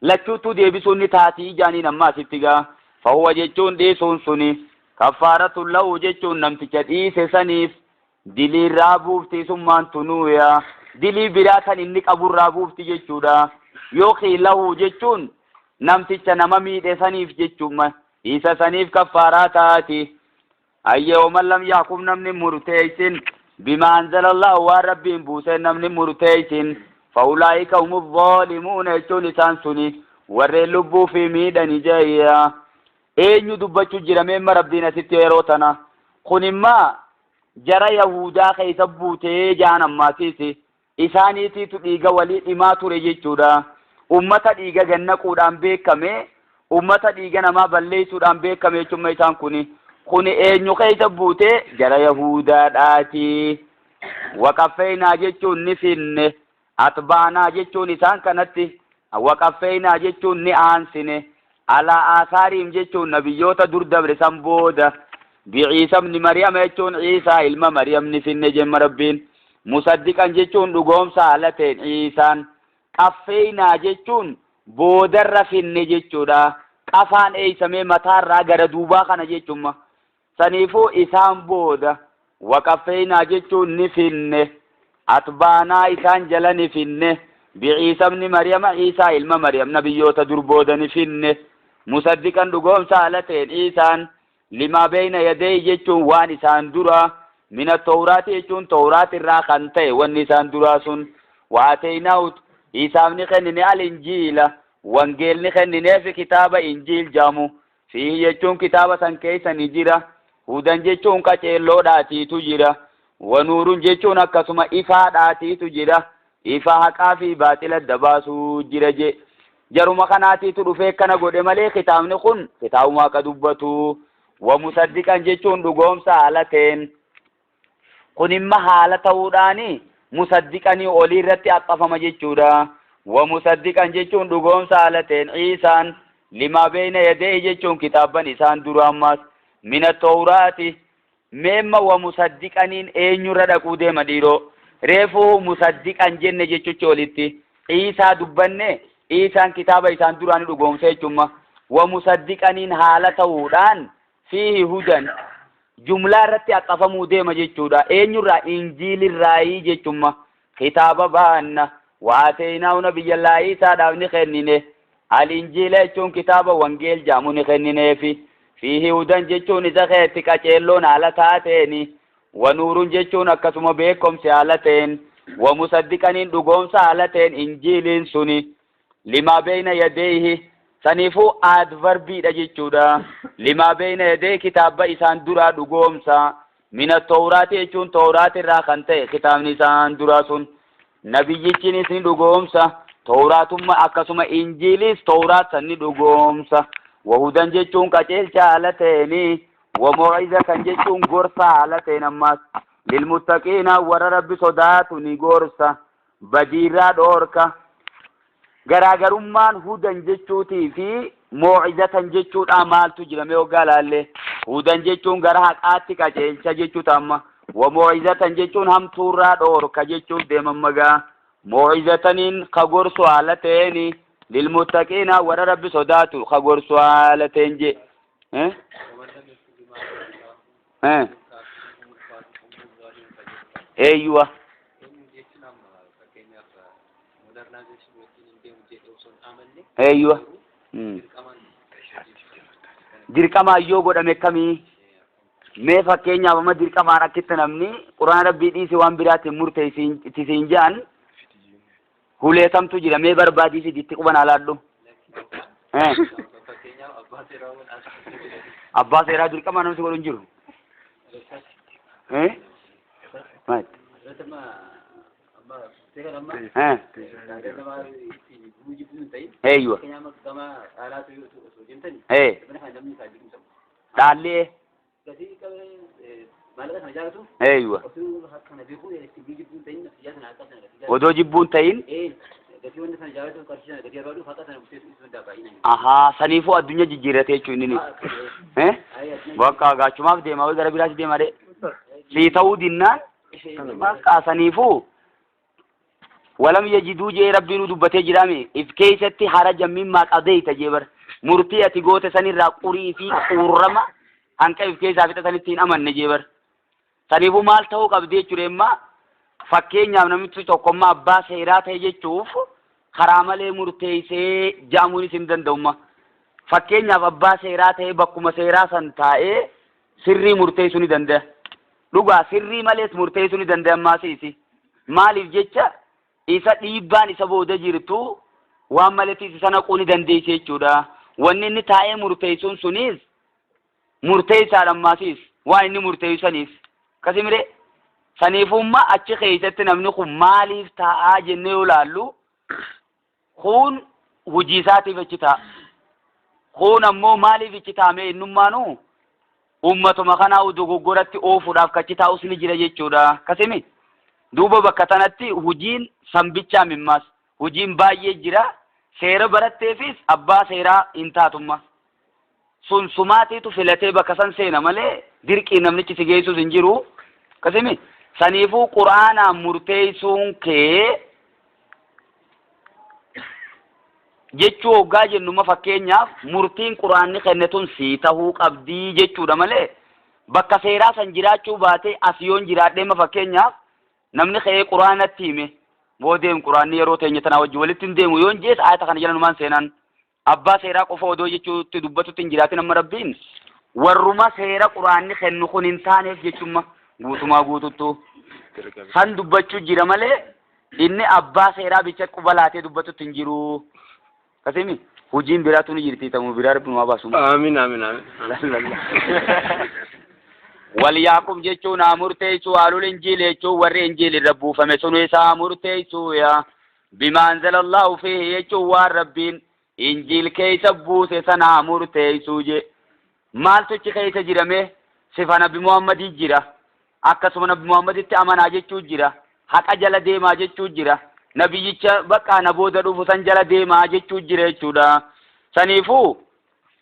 Lachuutu deebisuun ni taatii jaaniin amma asitti gaa. Fahuwa jechuun dhiisuun suni kaffaaratun lahu jechuun namticha dhiise saniif dilii irraa buufti summaan tunuuya. Dilii biraa kan inni qaburraa buufti jechuudha. Yookiin lahu jechuun namticha nama miidhe saniif jechuudha. Isa saniif kaffaaraa taati. Ayyee waman lam yahkum namni murteeysin bima anzalallahu waan rabbiin buuseen namni murteeysin faulaa'ika humu zaalimuuna jechuun isaan suni warreen lubbuu fi miidhani jeeyya. Eenyu dubbachuu jira meemma rabbiin asitti yeroo tana kun immaa jara Yahudaa keessa buutee jaan ammaatiisi isaaniitiitu dhiiga walii dhimaa ture jechuudha. Ummata dhiiga gannaquudhaan beekame, ummata dhiiga namaa balleessuudhaan beekame jechuudha isaan kuni. Kuni eenyu keessa buutee jara Yahudaadhaati. Waqaffeynaa jechuun ni finne, atbaanaa jechuun isaan kanatti, waqaffeynaa jechuun ni aansine, alaa aasaariim jechuun nabiyyoota dur dabre san booda, bi'iisa ibni Maryama jechuun Iisaa ilma Maryam ni finne jemma Rabbiin. Musaddiqan jechuun dhugoomsa haala ta'een Iisaan. Qaffeynaa jechuun boodarra finne jechuudha. Qafaan eeysamee mataarraa gara duubaa kana jechuudha. Saniifuu isaan booda waqaffeynaa jechuun ni finne. Atbaanaa isaan jala ni finne. Bi'iisa ibni Maryama Iisaa ilma Maryam nabiyyoota dur booda ni finne. Musaddiqan dhugoomsa haala ta'een Iisaan limaa beeyna yadeeyi jechuun waan isaan dura mina tawraati jechuun tawraat irraa kan ta'e wanni isaan duraa sun waateynaa Iisaaf ni kennine al injiila wangeel ni kennineefi kitaaba injiil jaamu fiihi jechuun kitaaba san keessa ni jira. Hudan jechuun qaceelloodhaatiitu jira. Wanuurun jechuun akkasuma ifaadhaatiitu jira. Ifa haqaa fi baaxila adda baasuu jira je. Jaruma kanaatiitu dhufee kana godhe malee kitaabni kun kitaabuma haqa dubbatu. Wa musaddiqan jechuun dhugoomsa haala ta'een. Kun imma haala ta'uudhaani musaddiqanii olii irratti axxafama jechuudha. Wa musaddiqan jechuun dhugoomsa haala ta'een Iisaan limaa beeyna yadeehi jechuun kitaabban isaan dura ammaas mina tawraati. Meemma wa musaddiqaniin eenyurra dhaquu deema dhiiroo? Reefuu musaddiqan jenne jechuchi olitti Iisaa dubbanne Iisaan kitaaba isaan duraani dhugoomsa jechuudha. Wa musaddiqaniin haala ta'uudhaan fiihi hudan jumlaa irratti axxafamuu deema jechuudha. Eenyurraa? Injiilirraayii jechuudha. Kitaaba baanna waateynaa nabiyyallaa Iisaadhaaf ni kennine. Al injiila jechuun kitaaba wangeel jaamu ni kennineefi. Fiihi hudan jechuun isa keetti qaceelloon haala taateeni. Wanuurun jechuun akkasuma beekomsi haala ta'een. Wa musaddiqaniin dhugoomsa haala ta'een injiiliin suni. Limaa beeyna yadeehi saniifuu adverbiidha jechuudha. Limaa beeyna yadeehi kitaaba isaan duraa dhugoomsa. Mina tawraati jechuun tawraati irraa kan ta'e kitaabni isaan duraa sun. Nabiyyichinis ni dhugoomsa. Tawraatummaa akkasuma injiilis tawraat san ni dhugoomsa. Wahudan jechuun qaceelcha haala ta'eeni. Wa kan jechuun gorsa haala ta'een ammaas. Lilmuttaqiina warra rabbi sodaatu ni gorsa. Badiirraa dhoorka. Garaagarummaan hudan jechuutii fi moo'izatan jechuudha maaltu jira mee hoggaa laalle. Hudan jechuun gara haqaatti qaceelcha jechuudha amma. Wa moo'izatan jechuun hamtuurraa dhoorka jechuuf deeman magaa. Moo'izataniin ka gorsu haala ta'een lilmuttaqiina warra rabbi sodaatu ka gorsu haala ta'een je. Eeyyuwa. Eeyyuwa. Dirqamaan yoo godhame kamii? Mee fakkeenyaaf amma dirqamaan akkitti namni quraana rabbii dhiise waan biraatiin murteessisiin jedhan huleetamtu jira mee barbaadii fidi itti quban alaadhu. Abbaa seeraa dirqamaan namni si godhu hin jiru. Maal? Eeyyuwa. Dhaallee. Gatii qabee maallaqa sana jaallatuuf Eeywa. osoo kana beekuu itti jibbuun ta'in ijaa sana haqa sana gatii Odoo jibbuun ta'in. Gatii wanta sana jaallatuuf qarshii sana gatii barbaaduuf haqa sana murteessuu isuu danda'a baay'inaan. Ahaa, saniifuu addunyaa jijjiirrate jechuun inni. Eh? Bakka gaachumaaf deema wayi gara biraas deema de. Sii ta'uu dinnaan bakka saniifuu walam yajiduu jee rabbiinuu dubbatee jiraame if keessatti haraja mimmaa qadeeyta jee bar murtii ati goote sanirraa qurii fi quurrama hanqa if keessaa fixa sanitti hin amanne jee bar. Saniifuu maal ta'uu qabdi jechuudha? Imma fakkeenyaaf namichi tokkommaa abbaa seeraa ta'e jechuuf karaa malee murteessee jaamuunis hin danda'umma. Fakkeenyaaf abbaa seeraa ta'e bakkuma seeraa san taa'ee sirrii murteessuu ni danda'a. Dhugaa sirrii malees murteessuu ni danda'a ammaasiisi. Maaliif jecha isa dhiibbaan isa booda jirtu waan maletti isa naquu ni dandeessi jechuudha. Wanni inni taa'ee murteessuun sunis murteessaadha ammaasiis waan inni murteessu saniif. Akkasii saniifummaa achi keessatti namni kun maaliif taa'aa jennee yoo laallu, kun hojii isaatiif achi taa'a. Kun ammoo maaliif achi taa'ame? Innummaanuu uummatuma kanaa dogoggoratti oofuudhaaf kachi taa'us ni jira jechuudha. Akkasimi duuba bakka tanatti hojiin sanbichaa mimmaas hojiin baay'ee jira. Seera baratteefis abbaa seeraa hin taatumma. Sun sumaatiitu filatee bakka san seena malee dirqii namnichi si geessus hin jiru. Akkasimi saniifuu quraanaan murteessuun kee jechuu hoggaa jennuma, fakkeenyaaf murtiin quraanni kenne tun sii tahuu qabdii jechuudha malee bakka seeraa san jiraachuu baate as yoon jiraadheema, fakkeenyaaf namni ka'ee quraanatti hime boodeem quraanni yeroo teenya tanaa wajji walitti hin deemu yoon jees, ayata kana jala numaan seenaan abbaa seeraa qofa odoo jechuutti dubbatutti hin jiraatin. Amma rabbiin warruma seera quraanni kennu kun hin taaneef jechumma guutumaa guututtu san dubbachuu jira malee inni abbaa seeraa bicha quba laatee dubbatutti hin jiru. Kasimi hojiin biraatu ni jirti ta'uu biraa rabbi nu baasu. Amiin, amiin, amiin. وليحكم jechuun haa murteessu أهل الإنجيل jechuun warri injiil irra buufame sun isaa murteessu yaa بما أنزل الله فيه jechuun waan rabbiin injiil keessa buuse sana haa murteessu je. Maaltu achi keessa jirame? Sifa nabi Muhammadii jira, akkasuma nabi Muhammaditti amanaa jechuu jira, haqa jala deemaa jechuu jira, nabiyyicha bakka na booda dhufu san jala deemaa jechuu jira jechuudha. Saniifuu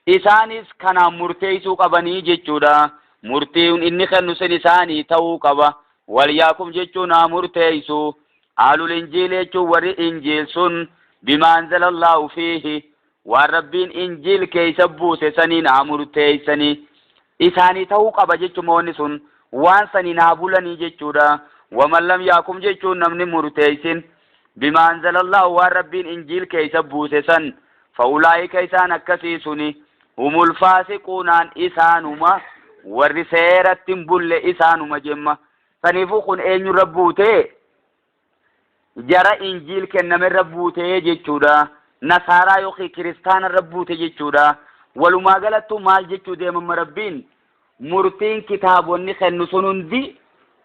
isaanis kanaan murteessuu qabanii jechuudha. Murtiin inni kennu sun isaanii ta'uu qaba. وليحكم jechuun haa murteessu أهل الإنجيل jechuun warri injiil sun بما أنزل الله فيه waan rabbiin injiil keessa buuse saniin haa murteessanii isaanii ta'uu qaba jechuudha. Wanni sun waan saniin haa bulanii jechuudha. ومن لم يحكم jechuun namni murteessin بما أنزل الله waan rabbiin injiil keessa buuse san فأولئك isaan akkasii suni هم الفاسقون isaanuma warri seeratti hin bulle isaanuma jemma. Saniifuu kun eenyurra buutee? Jara injiil kennamerra buutee jechuudha. Nasaaraa yookiin kiristaanarra buute jechuudha. Walumaa galattu maal jechuu deemamma? Rabbiin murtiin kitaabonni kennu sun hundi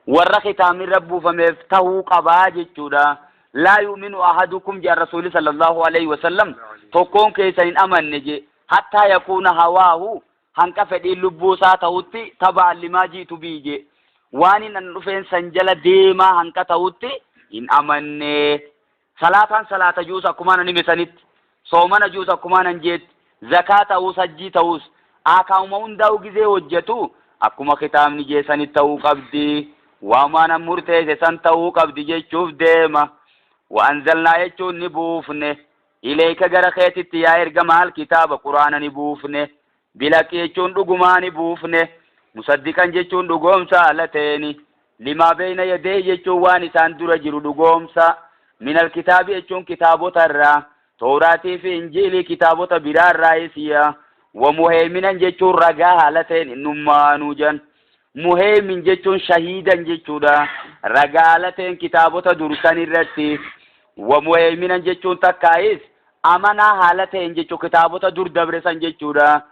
warra kitaabni buufameef tahuu qabaa jechuudha. لا يؤمن أحدكم jedhan rasuuli صلى الله عليه وسلم, tokkoon keessan hin amanne je حتى يكون هواه hanqa fedhiin lubbuu isaa ta'utti تبعا لما جئت به je, waan hin an dhufeen san jala deemaa hanqa ta'utti hin amanne. Salaataan salaata juus akkumaan an hime sanitti, soomana juus akkumaan an jeetti, zakaa ta'uus, hajjii ta'uus, akaa'uma hundaa'u gizee hojjetu akkuma kitaabni jeesanitti ta'uu qabdi, waamaan an murteesse san ta'uu qabdi jechuuf deema. وأنزلنا jechuun ni buufne إليك gara keetitti yaa ergamaa الكتاب quraana ni buufne. بالحق jechuun dhugumaa ni buufne. مصدقا jechuun dhugoomsa haala ta'eeni لما بين يديه jechuun waan isaan dura jiru dhugoomsa من الكتاب jechuun kitaabota irraa, tooraatii fi injiilii, kitaabota biraa irraa isiya. ومهيمنا jechuun ragaa haala ta'een innummaanuu jan. مهيمن jechuun شهيدا jechuudha, ragaa haala ta'een kitaabota dursan irratti. ومهيمنا jechuun takkaayis amanaa haala ta'een jechuu kitaabota dur dabre san jechuudha.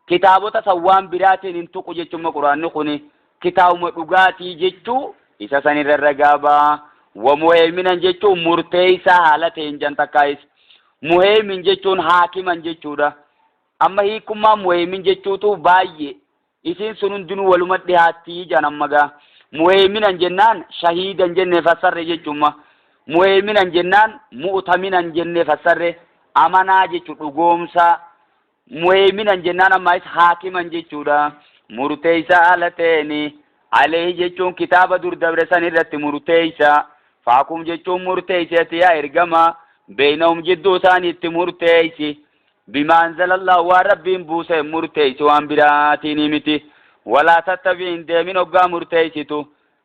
Kitaabota san waan biraatiin hin tuqu jechuudha. Quraanni kuni kitaabuma dhugaatii jechuu isa sanirra ragaa ba'a. ومهيمنا jechuun murteessaa haala ta'een jan. Takkaayis مهيمن jechuun حاكما jechuudha. Amma hiikummaa مهيمن jechuutu baay'ee. Isiin sun hundinuu waluma dhihaattii jedhan amma gaa. Muheyminan jennaan shahiidan jennee fassarre jechuuma. Muheyminan jennaan mu'taminan jennee fassarre amanaa jechu dhugoomsaa. Muheyminan jennaan ammaayis haakiman jechuudha. Murteeysaa haala ta'een alayhi jechuun kitaaba dur dabre san irratti murteeysa. Faakum jechuun murteeysi ati yaa ergamaa beeynahum jidduu isaaniitti murteeysi. Bimaa anzalallahu waan Rabbiin buuseen murteeysi waan biraatiin miti. Walaa tattabi hin deemin hoggaa murteeysitu.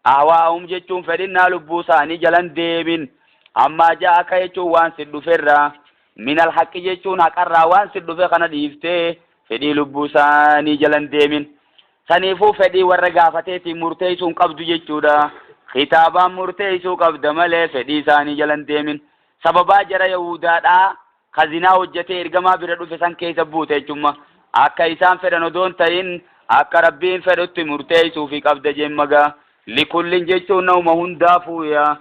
Ahwaa'ahum jechuun fedhinnaa lubbuu isaanii jalan deemin. Ammaa ja'aka jechuun waan si dhuferraa. Minal haqqi jechuun haqarraa waan si dhufe kana dhiiftee fedhii lubbuu isaanii jalan deemin. Saniifuu fedhii warra gaafateetiin murteeysuu hin qabdu jechuudha. Kitaabaan murteeysuu qabda malee fedhii isaanii jalan deemin. Sababaa jara Yahuudaadhaa ka zinaa hojjatee ergamaa bira dhufe san keessa buute jechumma. Akka isaan fedhan odoo hin ta'in akka Rabbiin fedhutti murteeysuufi qabda jemma gaa. Likullin jechuun namuma hundaafuu yaa.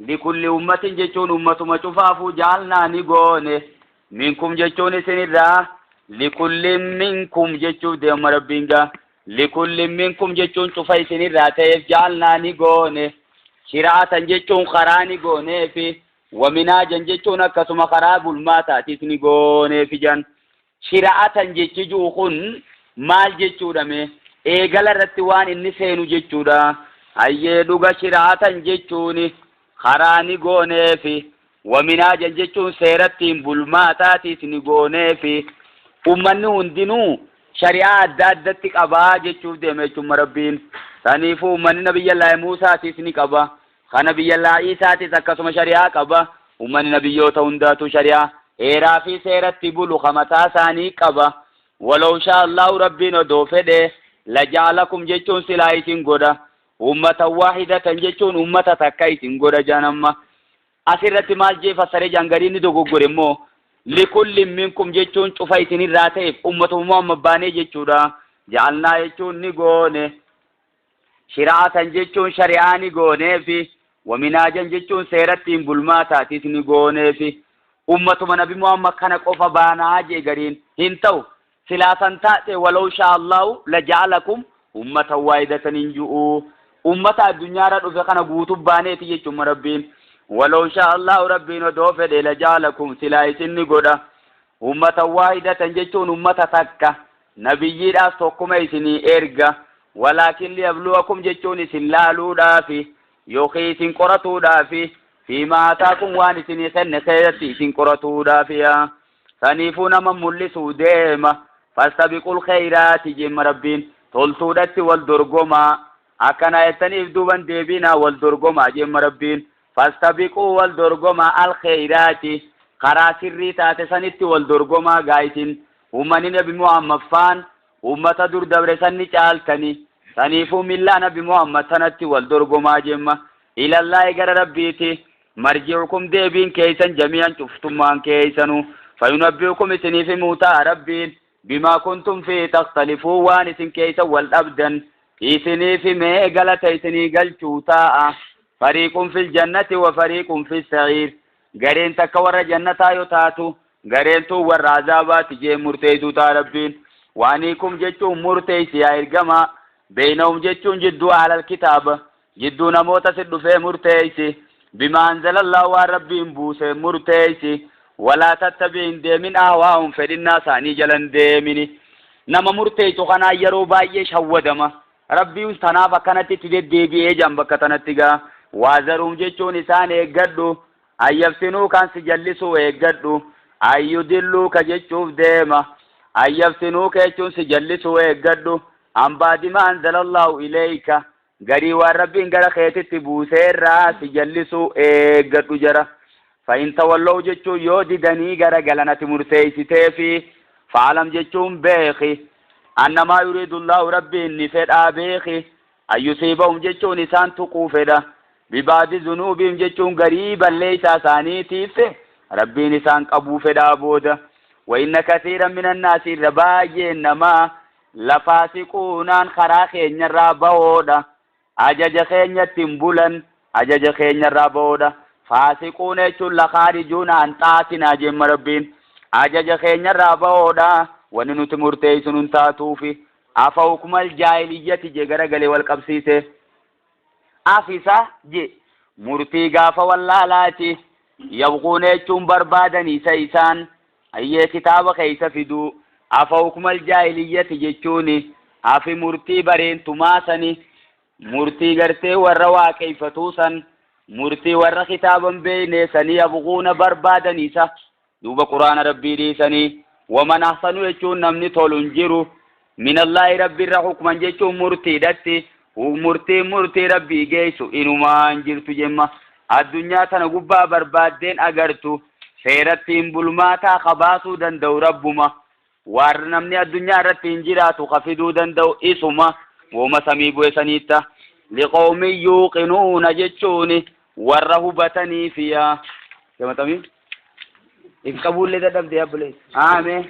Likulli ummatin jechuun ummatuma cufaafuu ja'alnaa ni goone. Minkum jechuun isinirraa likullin minkum jechuuf deema Rabbiin gaa. Likullin minkum jechuun cufa isinirraa ta'eef ja'alnaa ni goone. Shira'atan jechuun karaa ni gooneefi. Waminaajan jechuun akkasuma karaa bulmaataatis ni gooneefi jan. Shira'atan jechi ji'u kun maal jechuudha mee? Eegala irratti waan inni seenu jechuudha. Hayyee dhuga shira'atan jechuun karaa ni gooneefi. Waminaajan jechuun seerattiin bulmaataatis ni gooneefi. Ummanni hundinuu shari'aa adda addatti qabaa jechuuf deema jechuun Rabbiin. Saniifuu ummanni Nabiyyallaahi Muusaatis ni qaba. Ka Nabiyyallaa Iisaatis akkasuma shari'aa qaba. Ummanni nabiyyoota hundaatuu shari'aa, heeraa fi seeratti bulu ka mataa isaanii qaba. Walaw shaa Allaahu Rabbiin odoo fedhee, laja'alakum jechuun silaa isin godha. Ummatan waahidatan jechuun ummata takka isin godha jedhan amma. Asirratti maal jee fassare jedhan gariin ni dogoggore immoo. Likullin minkum jechuun cufa isinirraa ta'eef ummatuma Muhammad baanee jechuudha. Ja'alnaa jechuun ni goone. Shira'atan jechuun shari'aa ni gooneefi, waminaajan jechuun seerattiin bulmaataatis ni gooneefi. Ummatuma Nabi Muhammad kana qofa baanaa jee gariin hin ta'u. Silaa san taate walaw shaa Allahu laja'alakum ummatan waahidatan hin ju'u. Ummata addunyaarra dhufe kana guutuu baaneeti jechuun Rabbiin. Walaw shaa Allahu Rabbiin odoo fedhe laja'alakum silaa isin ni godha. Ummatan waahidatan jechuun ummata takka. Nabiyyiidhaas tokkuma isinii erga. Walaakin liyabluwakum jechuun isin laaluudhaafi yookiin isin qoratuudhaafi fiimaa aataakum waan isinii kenne keessatti isin qoratuudhaafi. Saniifuu nama mul'isuu deema. Fastabiqul kheyraati jemma Rabbiin toltuudhatti wal dorgomaa. Akkana jettaniif duuban deebiinaa wal dorgomaa jemma Rabbiin. Fastabiquu wal dorgomaa al kheyraati karaa sirrii taate sanitti wal dorgomaa gaa isin ummanni nabi Muhammad faan ummata dur dabre san ni caaltani saniifuu millaa nabi Muhammad tanatti wal dorgomaa jemma ilallaahi gara Rabbiiti marji'ukum deebiin keeysan jamii'an cuftummaan keeysanu fayunabbi'ukum isiniif himuu ta'a Rabbiin bimaa kuntum fiihi takhtalifuu waan isin keeysa wal dhabdan isiniif himee galata isinii galchuu taa'a. Fariiqun fil jannati wa fariiqun fis sa'iir. Gareen takka warra jannataa yoo taatu, gareen tun warra azaabaati jee murteessuu ta'a Rabbiin. Waaniikum jechuun murteessi yaa ergamaa. Beeynahum jechuun jidduu ahlal kitaaba. Jidduu namoota si dhufee murteessi. Bimaa anzalallahu waan Rabbiin buuse murteessi. Walaa tattabi hin deemin ahwaahum fedhinnaa isaanii jala hin deemini. Nama murteessu kanaan yeroo baay'ee shawwadama. Rabbiin tanaaf akkanatti itti deddeebi'ee jedhan bakka tanatti gaa. Waazaruum jechuun isaan eeggadhu. Ayyaftinuu kan si jallisuu eeggadhu. Ayyudilluu ka jechuuf deema. Ayyaftinuu ka jechuun si jallisuu eeggadhu. An ba'di ma anzalallahu ilayka. Garii waan Rabbiin gara keetitti buuseerraa si jallisuu eeggadhu jara. Fa'in tawallow jechuun yoo didanii gara galan ati murteessiteefi fa'alam jechuun beeki. Annamaa yuriidullaahu Rabbiin ni fedhaa beeki. Ayyusiibahum jechuun isaan tuquu fedha. Bibaadi zunuubiim jechuun garii balleessaa isaaniitiif Rabbiin isaan qabuu fedhaa booda. Wa inna kasiiran minannaasi irra baay'een namaa Lafaasiquunaan karaa keenyarraa bahoodha. Ajaja keenyatti hin bulan, ajaja keenyarraa bahoodha. Faasiquuna jechuun lakhaarijuuna an xaatinaa jemma Rabbiin. Ajaja keenyarraa bahoodha. Wanni nuti murteessinu hin taatuufi. Afa hukmal jaahiliyyati je garagalee wal qabsiise. Afisa je murtii gaafa wallaalaati. Yabquuna jechuun barbaadanii isa isaan ayyee kitaaba keessa fiduu. Afa hukmal jaahiliyyati jechuun afi murtii bareentumaa sani, murtii gartee warra waaqeeffatuu san, murtii warra kitaaban beekne sanii yabquuna barbaadanii isa. Duuba quraana rabbii dhiisanii, waman ahsanu jechuun namni tolu hin jiru, minallaahi rabbi irra, hukman jechuun murtiidhatti, murtiin murtii rabbii geessu inumaa hin jirtu jemma. Addunyaa tana gubbaa barbaaddeen agartu seerattiin bulmaataa ka baasuu danda'u rabbuma. Warra namni addunyaa irratti hin jiraatu ka fiduu danda'u isuma, wooma samii bu'e saniitta. Liqawmin yuuqinuuna jechuun warra hubataniifi yaa jamatamii if qabuullee dadhabde abboleessa. Aamee.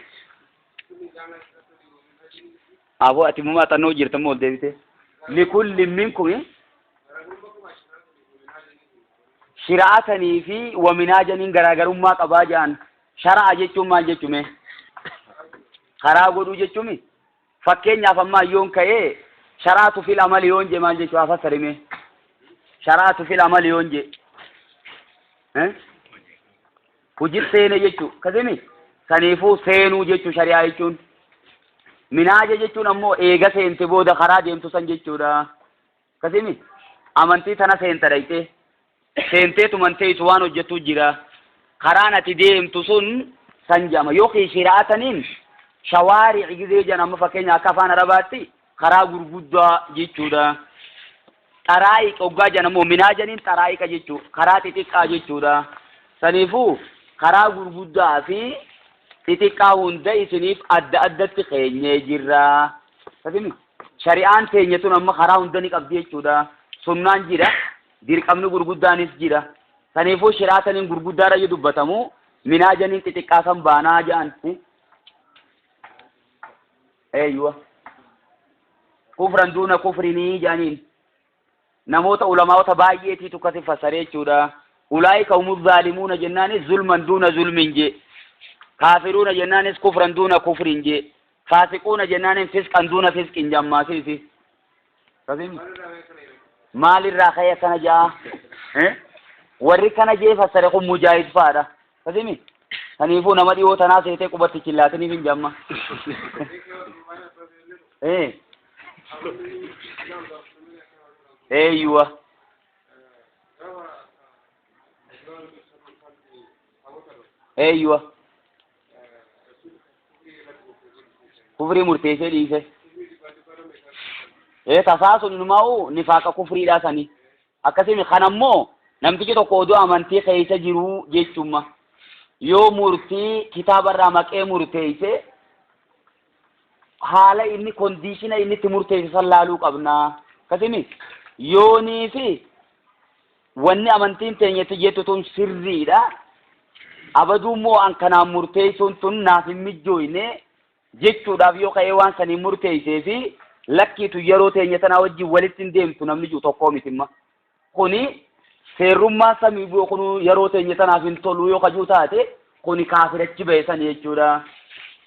Aboo ati mumaa xannoo jirta moo ol deebite? Likulli minkum shira'atanii fi waminaajaniin garaagarummaa qabaa jedhan. Shara'a jechuun maal jechume? Karaa godhuu jechuumi? Fakkeenyaaf ammaa yoon ka'ee sharaatu fil amali yoon je maal jechuu haa fassarime? Sharaatu fil amali yoon je. Hojii seene jechuu kasimi? Saniifuu seenuu jechuu shari'aa jechuun. Minaaja jechuun ammoo eega seente booda karaa deemtu san jechuudha. Kasimi? Amantii tana seenta dhayxee. Seentee tumanteessu waan hojjettu jira. Karaan ati deemtu sun san jedhama. Yookiin shiraataniin shawaari'i gizee jedhan amma fakkeenya akka afaan Arabaatti karaa gurguddaa jechuudha. Xaraa'iq hoggaa jedhan ammoo minaajaniin xaraa'iqa jechuudha. Karaa xixiqqaa jechuudha. Saniifuu karaa gurguddaa fi xixiqqaa hunda isiniif adda addatti keenyee jirra. Kasimi? Shari'aan teenya tun amma karaa hunda ni qabdi jechuudha. Sunnaan jira. Dirqamni gurguddaanis jira. Saniifuu shiraataniin gurguddaarra yoo dubbatamu minaajaniin xixiqqaa san baanaa jedhan. Eeyyuwa. Kufran duuna kufrinii jedhaniin. Namoota ulamaa'ota baay'eetiitu akkasi fassaree jechuudha. Ulaa'ika humu zaalimuuna jennaanis zulman duuna zulmin jee. Kaafiruuna jennaanis kufran duuna kufrin jee. Faasiquuna jennaanis fisqan duuna fisqin jammaasiisi. Kasim maalirraa ka'ee akkana ja'a? Warri kana jee fassare kun mujaahid fa'aadha. Kasimi saniifuu nama dhiyoo tanaa seetee qubatti chillaatiniif hin jamma. Eeyyuwa. Eeyyuwa. Kufrii murteessee dhiise. Ee tasaa sun inumaa'u nifaaqa kufriidhaa sanii. Akkasimi kan ammoo namtichi tokko odoo amantii keessa jiruu jechumma. Yoo murtii kitaabarraa maqee murteesse haala inni kondiishina inni itti murteesse san laaluu qabna. Akkasimi yoonii fi wanni amantiin teenya itti jettu tun sirriidha. Abaduu immoo an kanaan murteessuun tun naaf hin mijjooyne jechuudhaaf yoo ka'ee waan saniin murteessee fi lakkiitu yeroo teenya tanaa wajjin walitti hin deemtu namni jiru tokkoo mitimma. Kuni seerrummaa samii bu'u kun yeroo teenya tanaaf hin tolu yoo kajuu taate kuni kaafirachi ba'e sani jechuudha.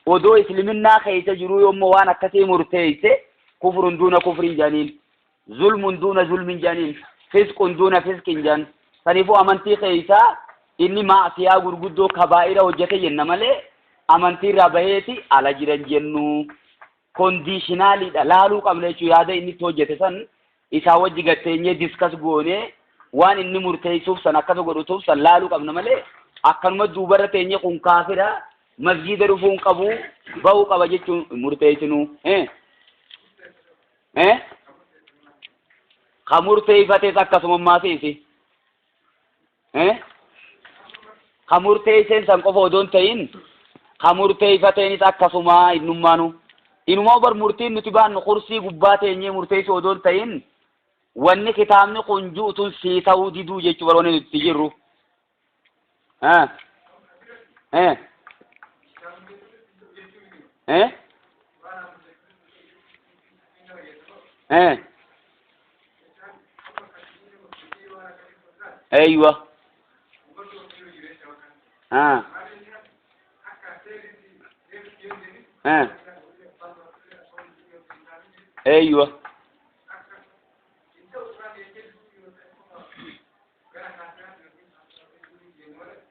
Odoo isliminnaa keessa jiruu yoommoo waan akkasii murteesse kufrun duuna kufrin jedhaniin. Zulmun duuna zulmin jedhaniin. Fisqun duuna fisqin jedhan. Saniifuu amantii keessaa inni maasiyaa gurguddoo kabaa'ira hojjete jenna malee amantii irraa baheeti ala jiran jennu. Kondiishinaaliidha laaluu qabna jechuun yaada inni itti hojjete san isaa wajji gatteenyee diskas goonee waan inni murteessuuf san akkasa godhutuuf san laaluu qabna malee akkanuma duubarra teenyee kun kaafira masgiida dhufuu hin qabu bahuu qaba jechuun murteessinu. Eh? Eh? Ka murteeffates akkasuma maasiisi. Eh? Ka murteesseen san qofa odoo hin ta'in ka murteeffateenis akkasuma innummaanu. Inumaa bar murtiin nuti baannu kursii gubbaa teenyee murteessuu odoo hin ta'in wanni kitaabni kun ju'u tun sii ta'uu diduu jechuu bar wanni nuti jirru. Eh? Eh? Eh? Eh? Eeywa. Ah. Eh. Eeyyuwa.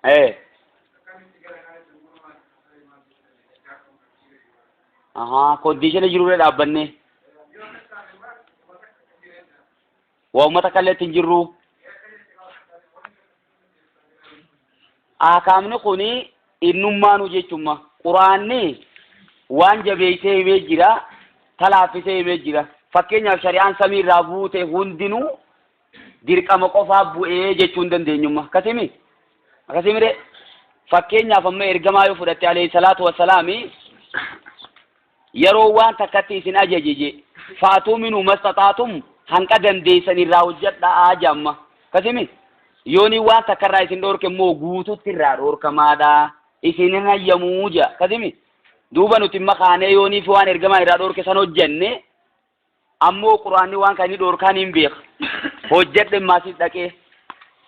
Ee. Ahaa, kondiishina jirurra dhaabbannee. Waa uummata kalleetti hin jirru. Akaamni kuni innummaanuu jechumma. Quraanni waan jabeessee himee jira, talaaffisee himee jira. Fakkeenyaaf shari'aan samii irraa buute hundinuu dirqama qofaa bu'ee jechuu hin dandeenyumma. Akkasimi? Akkasimi ree? Fakkeenyaaf amma ergamaa yoo fudhatte alayhi salaatu wassalaami yeroo waan takkatti isin ajaje je faatuu minuu mastaxaatum hanqa dandeessan irraa hojjedhaa jamma. Akkasimi? Yooni waan takka irraa isin dhoorke immoo guututti irraa dhoorkamaadha. Isin hin hayyamuu jea. Akkasimi? Duuba nuti imma kaanee yooniif waan ergamaa irraa dhoorke san hojjenne ammoo quraanni waan kana ni dhoorkaa niin beeka. Hojjedhe maasis dhaqee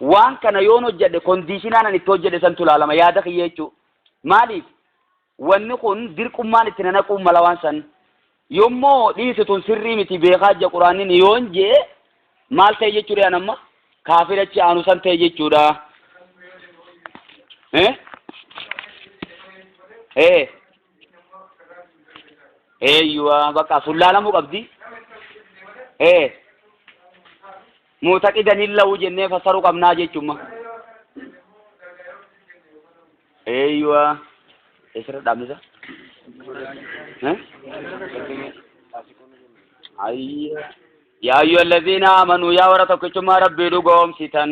waan kana yoon hojjedhe kondiishinaan ani itti hojjedhe santu ilaalama yaada kiyya jechuudha. Maaliif? Wanni kun dirqummaan itti na naquun mala waan san. Yommoo dhiisi tun sirrii miti beekaa jea quraannin yoon jee maal ta'e jechuudha an amma kaafira achi aanu san ta'e jechuudha. Eh? Eh. Eeyyuwa bakka sun laalamuu qabdi. Eh. Muutaqidan lahu jennee fassaruu qabnaa jechuudha. Eeyyuwa. Eessarra dhaabne isa? Eh? Ayya. Yaa ayyuha alladhiina aamanuu yaa warra tokkichummaa Rabbii dhugoomsitan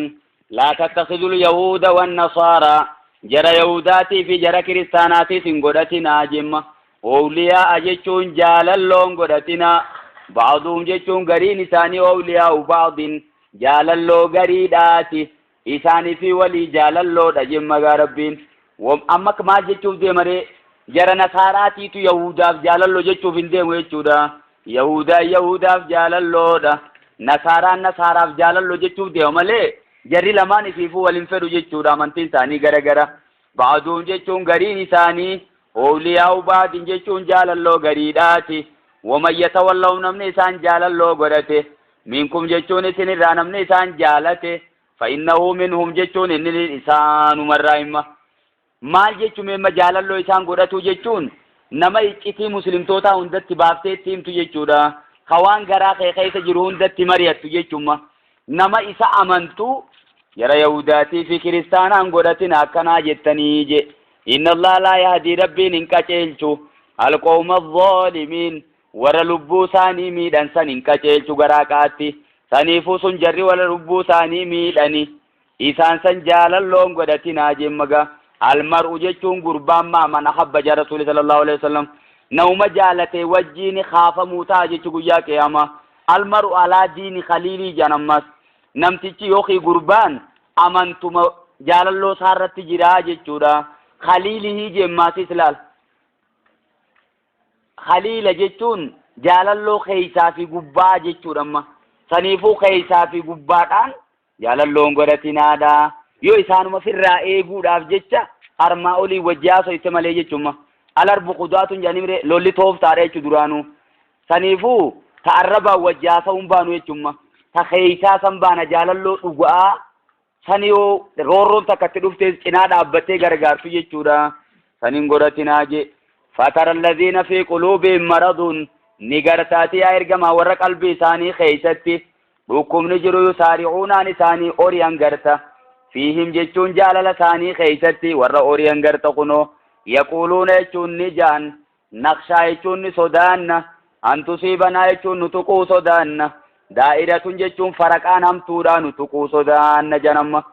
laa tattakhidul yahuuda wan nasaaraa jara yahudaatii fi jara kiristaanaatiis hin godhatinaa jemma owliyaa'a jechuun jaalalloon godhatinaa ba'duhum jechuun gariin isaanii owliyaa'u ba'din jaalalloo gariidhaati Isaanii fi walii jaalalloodha jemma gaa Rabbiin. Wom amma akka maal jechuuf deema ree? Jara nasaaraatiitu Yahuudaaf jaalalloo jechuuf hin deemu jechuudha. Yahuudaan Yahuudaaf jaalalloodha. Nasaaraan nasaaraaf jaalalloo jechuuf deema malee jarri lamaan ifiifuu wal hin fedhu jechuudha. Amantiin isaanii gara gara. Ba'aduun jechuun gariin isaanii Owliyaa'u ba'din jechuun jaalalloo gariidhaati. Waman yatawallahum namni isaan jaalalloo godhate Minkum jechuun isin irraa namni isaan jaalate fa'innahu minhum jechuun inni isaanumarraa himma. Maal jechuun imma jaalalloo isaan godhatuu jechuun nama iccitii muslimtootaa hundatti baaftee itti himtu jechuudha. Ka waan garaa kee keessa jiru hundatti mari'attu jechuudha. Nama isa amantu jara Yahudaatii fi kiristaanaan godhatina akkanaa jettanii je. Inna Allah laa yahdii Rabbiin hin qaceelchu alqawma zaalimiin warra lubbuu isaanii miidhan san hin qaceelchu garaa qaatti. Saniifuu sun jarri warra lubbuu isaanii miidhani. Isaan san jaalalloon godhatinaa jemmaga. Almar'u jechuun gurbaan maa man ahabba jaa Rasuuli sallallahu alaihi wasallam. Nama jaalate wajjiin kaafamuu ta'a jechu guyyaa qiyaamaa. Almar'u alaa diini khaliilii jedhan ammas. Namtichi yookiin gurbaan amantuma jaalalloo isaa irratti jiraa jechuudha. Khaliilihii jemmaasis laal. Khaliila jechuun jaalalloo keeysaa fi gubbaa jechuudha amma. Saniifuu keeysaa fi gubbaadhaan jaalalloon godhatinaadha. Yoo isaanuma firraa eeguudhaaf jecha armaa olii wajji haasoyte malee jechuuma. Alarbu qudaatun jedhanii mire lolli tooftaadha jechuu duraanuu. Saniifuu ta arrabaan wajji haasa'uun baanu jechuuma. Ta keeysaa san baana jaalalloo dhugaa San yoo roorroon takka itti dhuftees cinaa dhaabbattee gargaartu jechuudha. San hin godhatinaa jee. Fatara alladhiina fi quluubihim maradun ni gartaati yaa ergamaa warra qalbii isaanii keeysatti dhukkubni jiru yusaari'uunaan isaanii ori'an garta. Fiihim jechuun jaalala isaanii keeysatti warra ori'an garta kunoo yaquuluuna jechuun ni ja'an Nakhshaa jechuun ni sodaanna. An tusiibanaa jechuun nu tuquu sodaanna. Daa'iratun jechuun faraqaan hamtuudhaa nu tuquu sodaanna jedhan amma.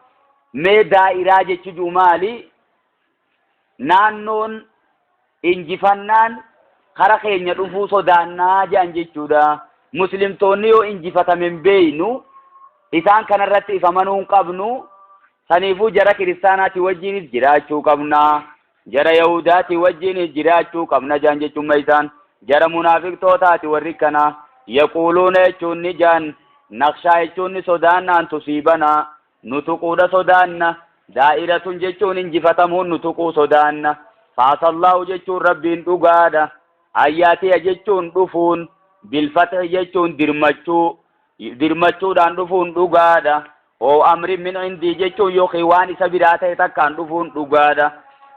Mee daa'iraa jechi jiru maali? Naannoon injifannaan kara keenya dhufuu sodaannaa jedhan jechuudha. Muslimtoonni yoo injifatame hin beeynu isaan kanarratti if amanuu hin qabnu. Saniifuu jara kiristaanaati wajjiinis jiraachuu qabna. Jara Yahudaati wajjiinis jiraachuu qabna jaan jechuun isaan jara munaafiqtootaati warri kana yaquuluuna jechuun ni jaan naqshaa jechuun ni sodaanna an tusiibanaa nu tuquudha sodaanna daa'iratun jechuun injifatamuun nu tuquu sodaanna faasallaahu jechuun Rabbiin dhugaadha ayyaatiya jechuun dhufuun Bilfathi jechuun dirmachuu, dirmachuudhaan dhufuun dhugaadha. Oo amrin min indii jechuun yookiin waan isa biraa ta'e takkaan dhufuun dhugaadha.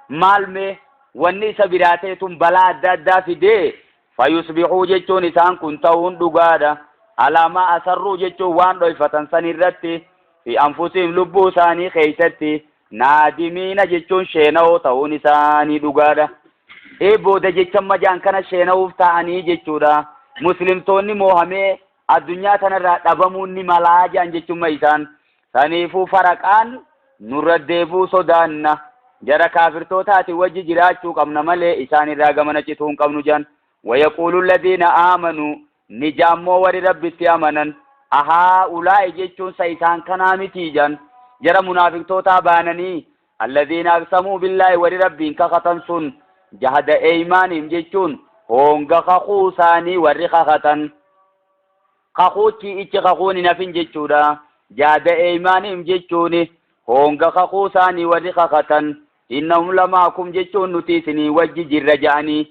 Maal mee wanni isa biraa ta'e tun balaa adda addaa fidee fayusbihuu jechuun isaan kun ta'uun dhugaadha. Alaa maa asarruu jechuun waan dhoyfatan san irratti fi anfusihim lubbuu isaanii keeysatti naadimiina jechuun sheena'oo ta'uun isaanii dhugaadha. Ee booda jecha majaan kana sheena'uuf ta'anii jechuudha. Muslimtoonni moohamee addunyaa tanarraa dhabamuun ni malaa jedhan jechumma isaan. Saniifuu faraqaan nurra deebuu sodaanna. Jara kaafirtootaati wajji jiraachuu qabna malee isaan irraa gamana cituu hin qabnu jedhan. Wayaquulu alladhiina aamanuu ni jaammoo warri Rabbitti amanan ahaa ulaa'i jechuun sa isaan kanaa mitii jedhan. Jara munaafiqtootaa baananii alladhiina aqsamuu billaahi warri Rabbiin kakatan sun jahada eeymaanihim jechuun hoonga kakuu isaanii warri kakatan. Kakuuchi ichi kakuun hin hafin jechuudha. Jahada eeymaanihim jechuun hoonga kakuu isaanii warri kakatan. Innahum lamaakum jechuun nuti isinii wajji jirra ja'anii.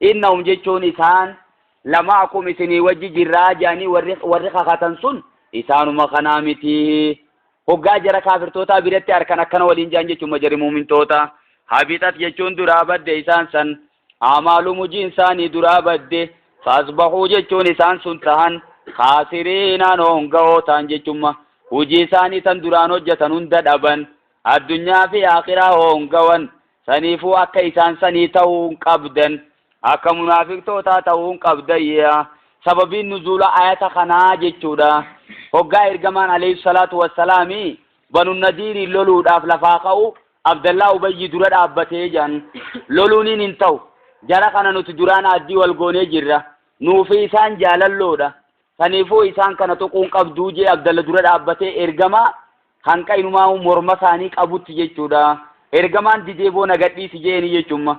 Innahum jechuun isaan lamaakum isinii wajji jirraa ja'anii warri kakatan sun isaanuma kanaa miti. Hoggaa jara kaafirtootaa biratti harkan akkana waliin ja'an jechuun jarri muumintoota. Habixat jechuun duraa badde isaan san. Amaalum hojiin isaanii duraa badde. Faasbahuu jechuun isaan sun tahan kaasiriinaan honga'oo ta'an jechumma. Hojii isaanii tan duraan hojjetan hunda dhaban. Addunyaa fi akhiraa hongawan. Saniifuu akka isaan sanii ta'uu hin qabdan. Akka munaafiqtootaa ta'uu hin qabdan yaa. Sababiin nuzuula ayata kanaa jechuudha. Hoggaa ergamaan alayhi salaatu wassalaami banu nadiiriin loluudhaaf lafaa ka'u Abdallaa Ubayyi dura dhaabbatee jedhan. Loluuniin hin ta'u. Jara kana nuti duraan aaddii wal goonee jirra. Nuufi isaan jaalalloodha. Saniifuu isaan kana tuquun qabduu jee Abdalla dura dhaabbatee ergamaa hanqa inumaa morma isaanii qabutti jechuudha. Ergamaan didee boo na gadhiisi jeeni jechumma.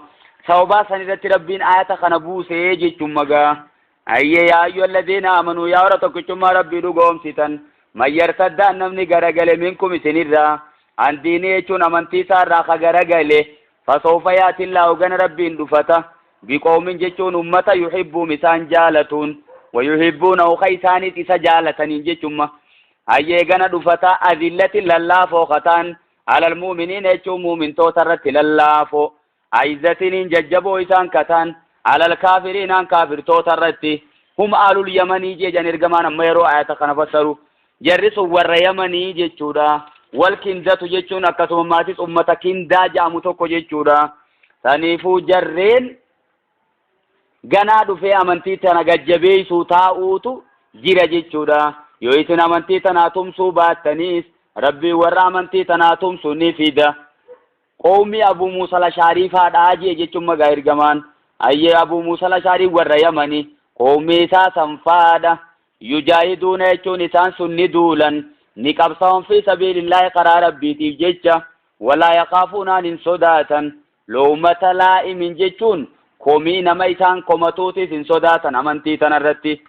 Sababaa san irratti Rabbiin ayata kana buusee jechumma gaa. Ayyee yaa ayyuhal ladiina amanuu yaa warra tokkichummaa Rabbii dhugoomsitan. Man yartaddaan namni garagale minkum isinirraa. An diinii jechuun amantii isaarraa ka garagale. Fasawfa yaatillaahu gana Rabbiin dhufata. Biqoomin jechuun ummata yuhibbuum isaan jaalatuun. Wayuhibbuunahu ka isaanis isa jaalataniin jechumma. Hayyee gana dhufata azillatin lallaafoo kataan alal mu'miniina jechuun mu'mintoota irratti lallaafoo. Aizzatiniin jajjaboo isaan kataan alal kaafiriinaan kaafirtoota irratti. Hum alul yamanii jeejan ergamaan amma yeroo ayata kana fassaru. Jarri sun warra yamanii jechuudha. Wal kindatu jechuun akkasuma maatis ummata kindaa ja'amu tokko jechuudha. Saniifuu jarreen ganaa dhufee amantii tana gajjabeessuu taa'uutu jira jechuudha. Yoo isin amantii tanaa tumsuu baattaniis Rabbiin warra amantii tanaa tumsu ni fida. Qowmii Abuu Muusa Lashaarii faadhaa jee jechuun magaa ergamaan. Ayyee Abuu Muusa Lashaarii warra Yamani. Qowmii isaa san faadha. Yujaahiduuna jechuun isaan sun ni duulan. Ni qabsaa'an fi sabiilillaahi karaa Rabbiitiif jecha. Walaa yakaafuunaan hin sodaatan. Lawmata laa'imin jechuun komii nama isaan komatuutis hin sodaatan amantii tanarratti.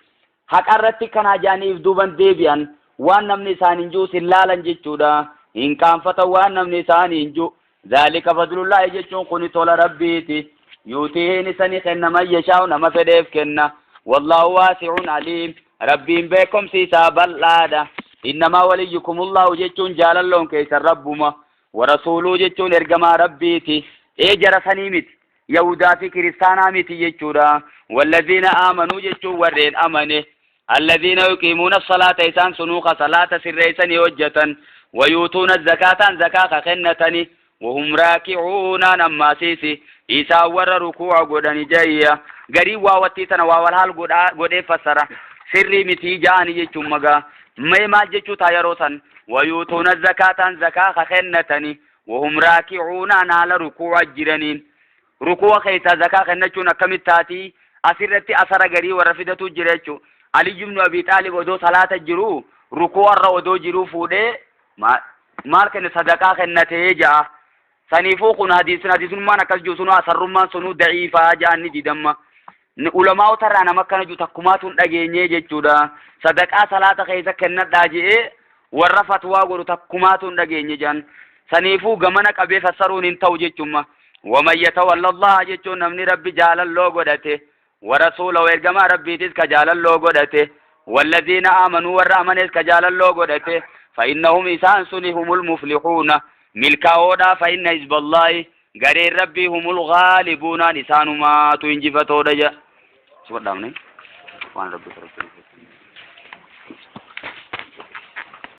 Haqa irratti kanaa jedhanii if duuban deebi'an waan namni isaan hin ji'us hin laalan jechuudha. Hin qaanfatan waan namni isaan hin ji'u. Zaalika fadlullaahi jechuun kuni tola Rabbiiti. Yuutihiin isa ni kenna man yashaa'u nama fedheef kenna. Wallaahu waasi'un aliim. Rabbiin beekumsi isaa bal'aadha. Innamaa waliyyukumullaahu jechuun jaalalloon keessan Rabbuma. Warasuuluu jechuun ergamaa Rabbiiti. Ee jara sanii miti. Yahudaa fi kiristaanaa miti jechuudha. Wallaziina aamanuu jechuun warreen amane. Allaziina yuqiimuuna salaata isaan sunuu ka salaata sirreessanii hojjetan. Wayuutuuna zakaataan zakaa ka kennatani. Wahum raaki'uunaan ammaasiisi isaan warra rukuu'a godhani jayya. Garii waa wattii tana waa wal haal godhee fassara. Sirrii mitii ja'ani jechuun magaa. Mee maal jechuu taa yeroo san? Wayuutuuna zakaataan zakaa ka kennatani. Wahum raaki'uunaan haala rukuu'a jiraniin. Rukuu'a keessaa zakaa kennachuun akkamitti taatii? Asirratti asara garii warra fidatu jira jechuudha. Ali ibnu Abi Xaalib odoo salaata jiru rukuu'arra odoo jiruu fuudhee maal kenne sadaqaa kennatee ja'a. Saniifuu kun hadiisin hadiisummaan akkas jiru sunuu asarrummaan sunuu da'iifaa ja'an ni didamma. Ulamaa'ota irraa nama akkana jiru takkumaatu hin dhageenyee jechuudha. Sadaqaa salaata keessa kennadhaa je'ee warra fatwaa godhu takkumaatu hin dhageenye jedhan. Saniifuu gamana qabee fassaruun hin ta'u jechumma. Waman yatawalla Allaha jechuun namni Rabbi jaalalloo godhate. Warasuulahu ergamaa Rabbiitis ka jaalalloo godhate. Wallaziina aamanuu warra amanes ka jaalalloo godhate. Fa'innahum isaan suni humul muflihuuna milkaa'oodha. Fa'inna hizballaahi gareen Rabbii humul ghaalibuunaan isaanumaatu injifatoodha jedha. Subadhaamne waan Rabbi kadhachuu.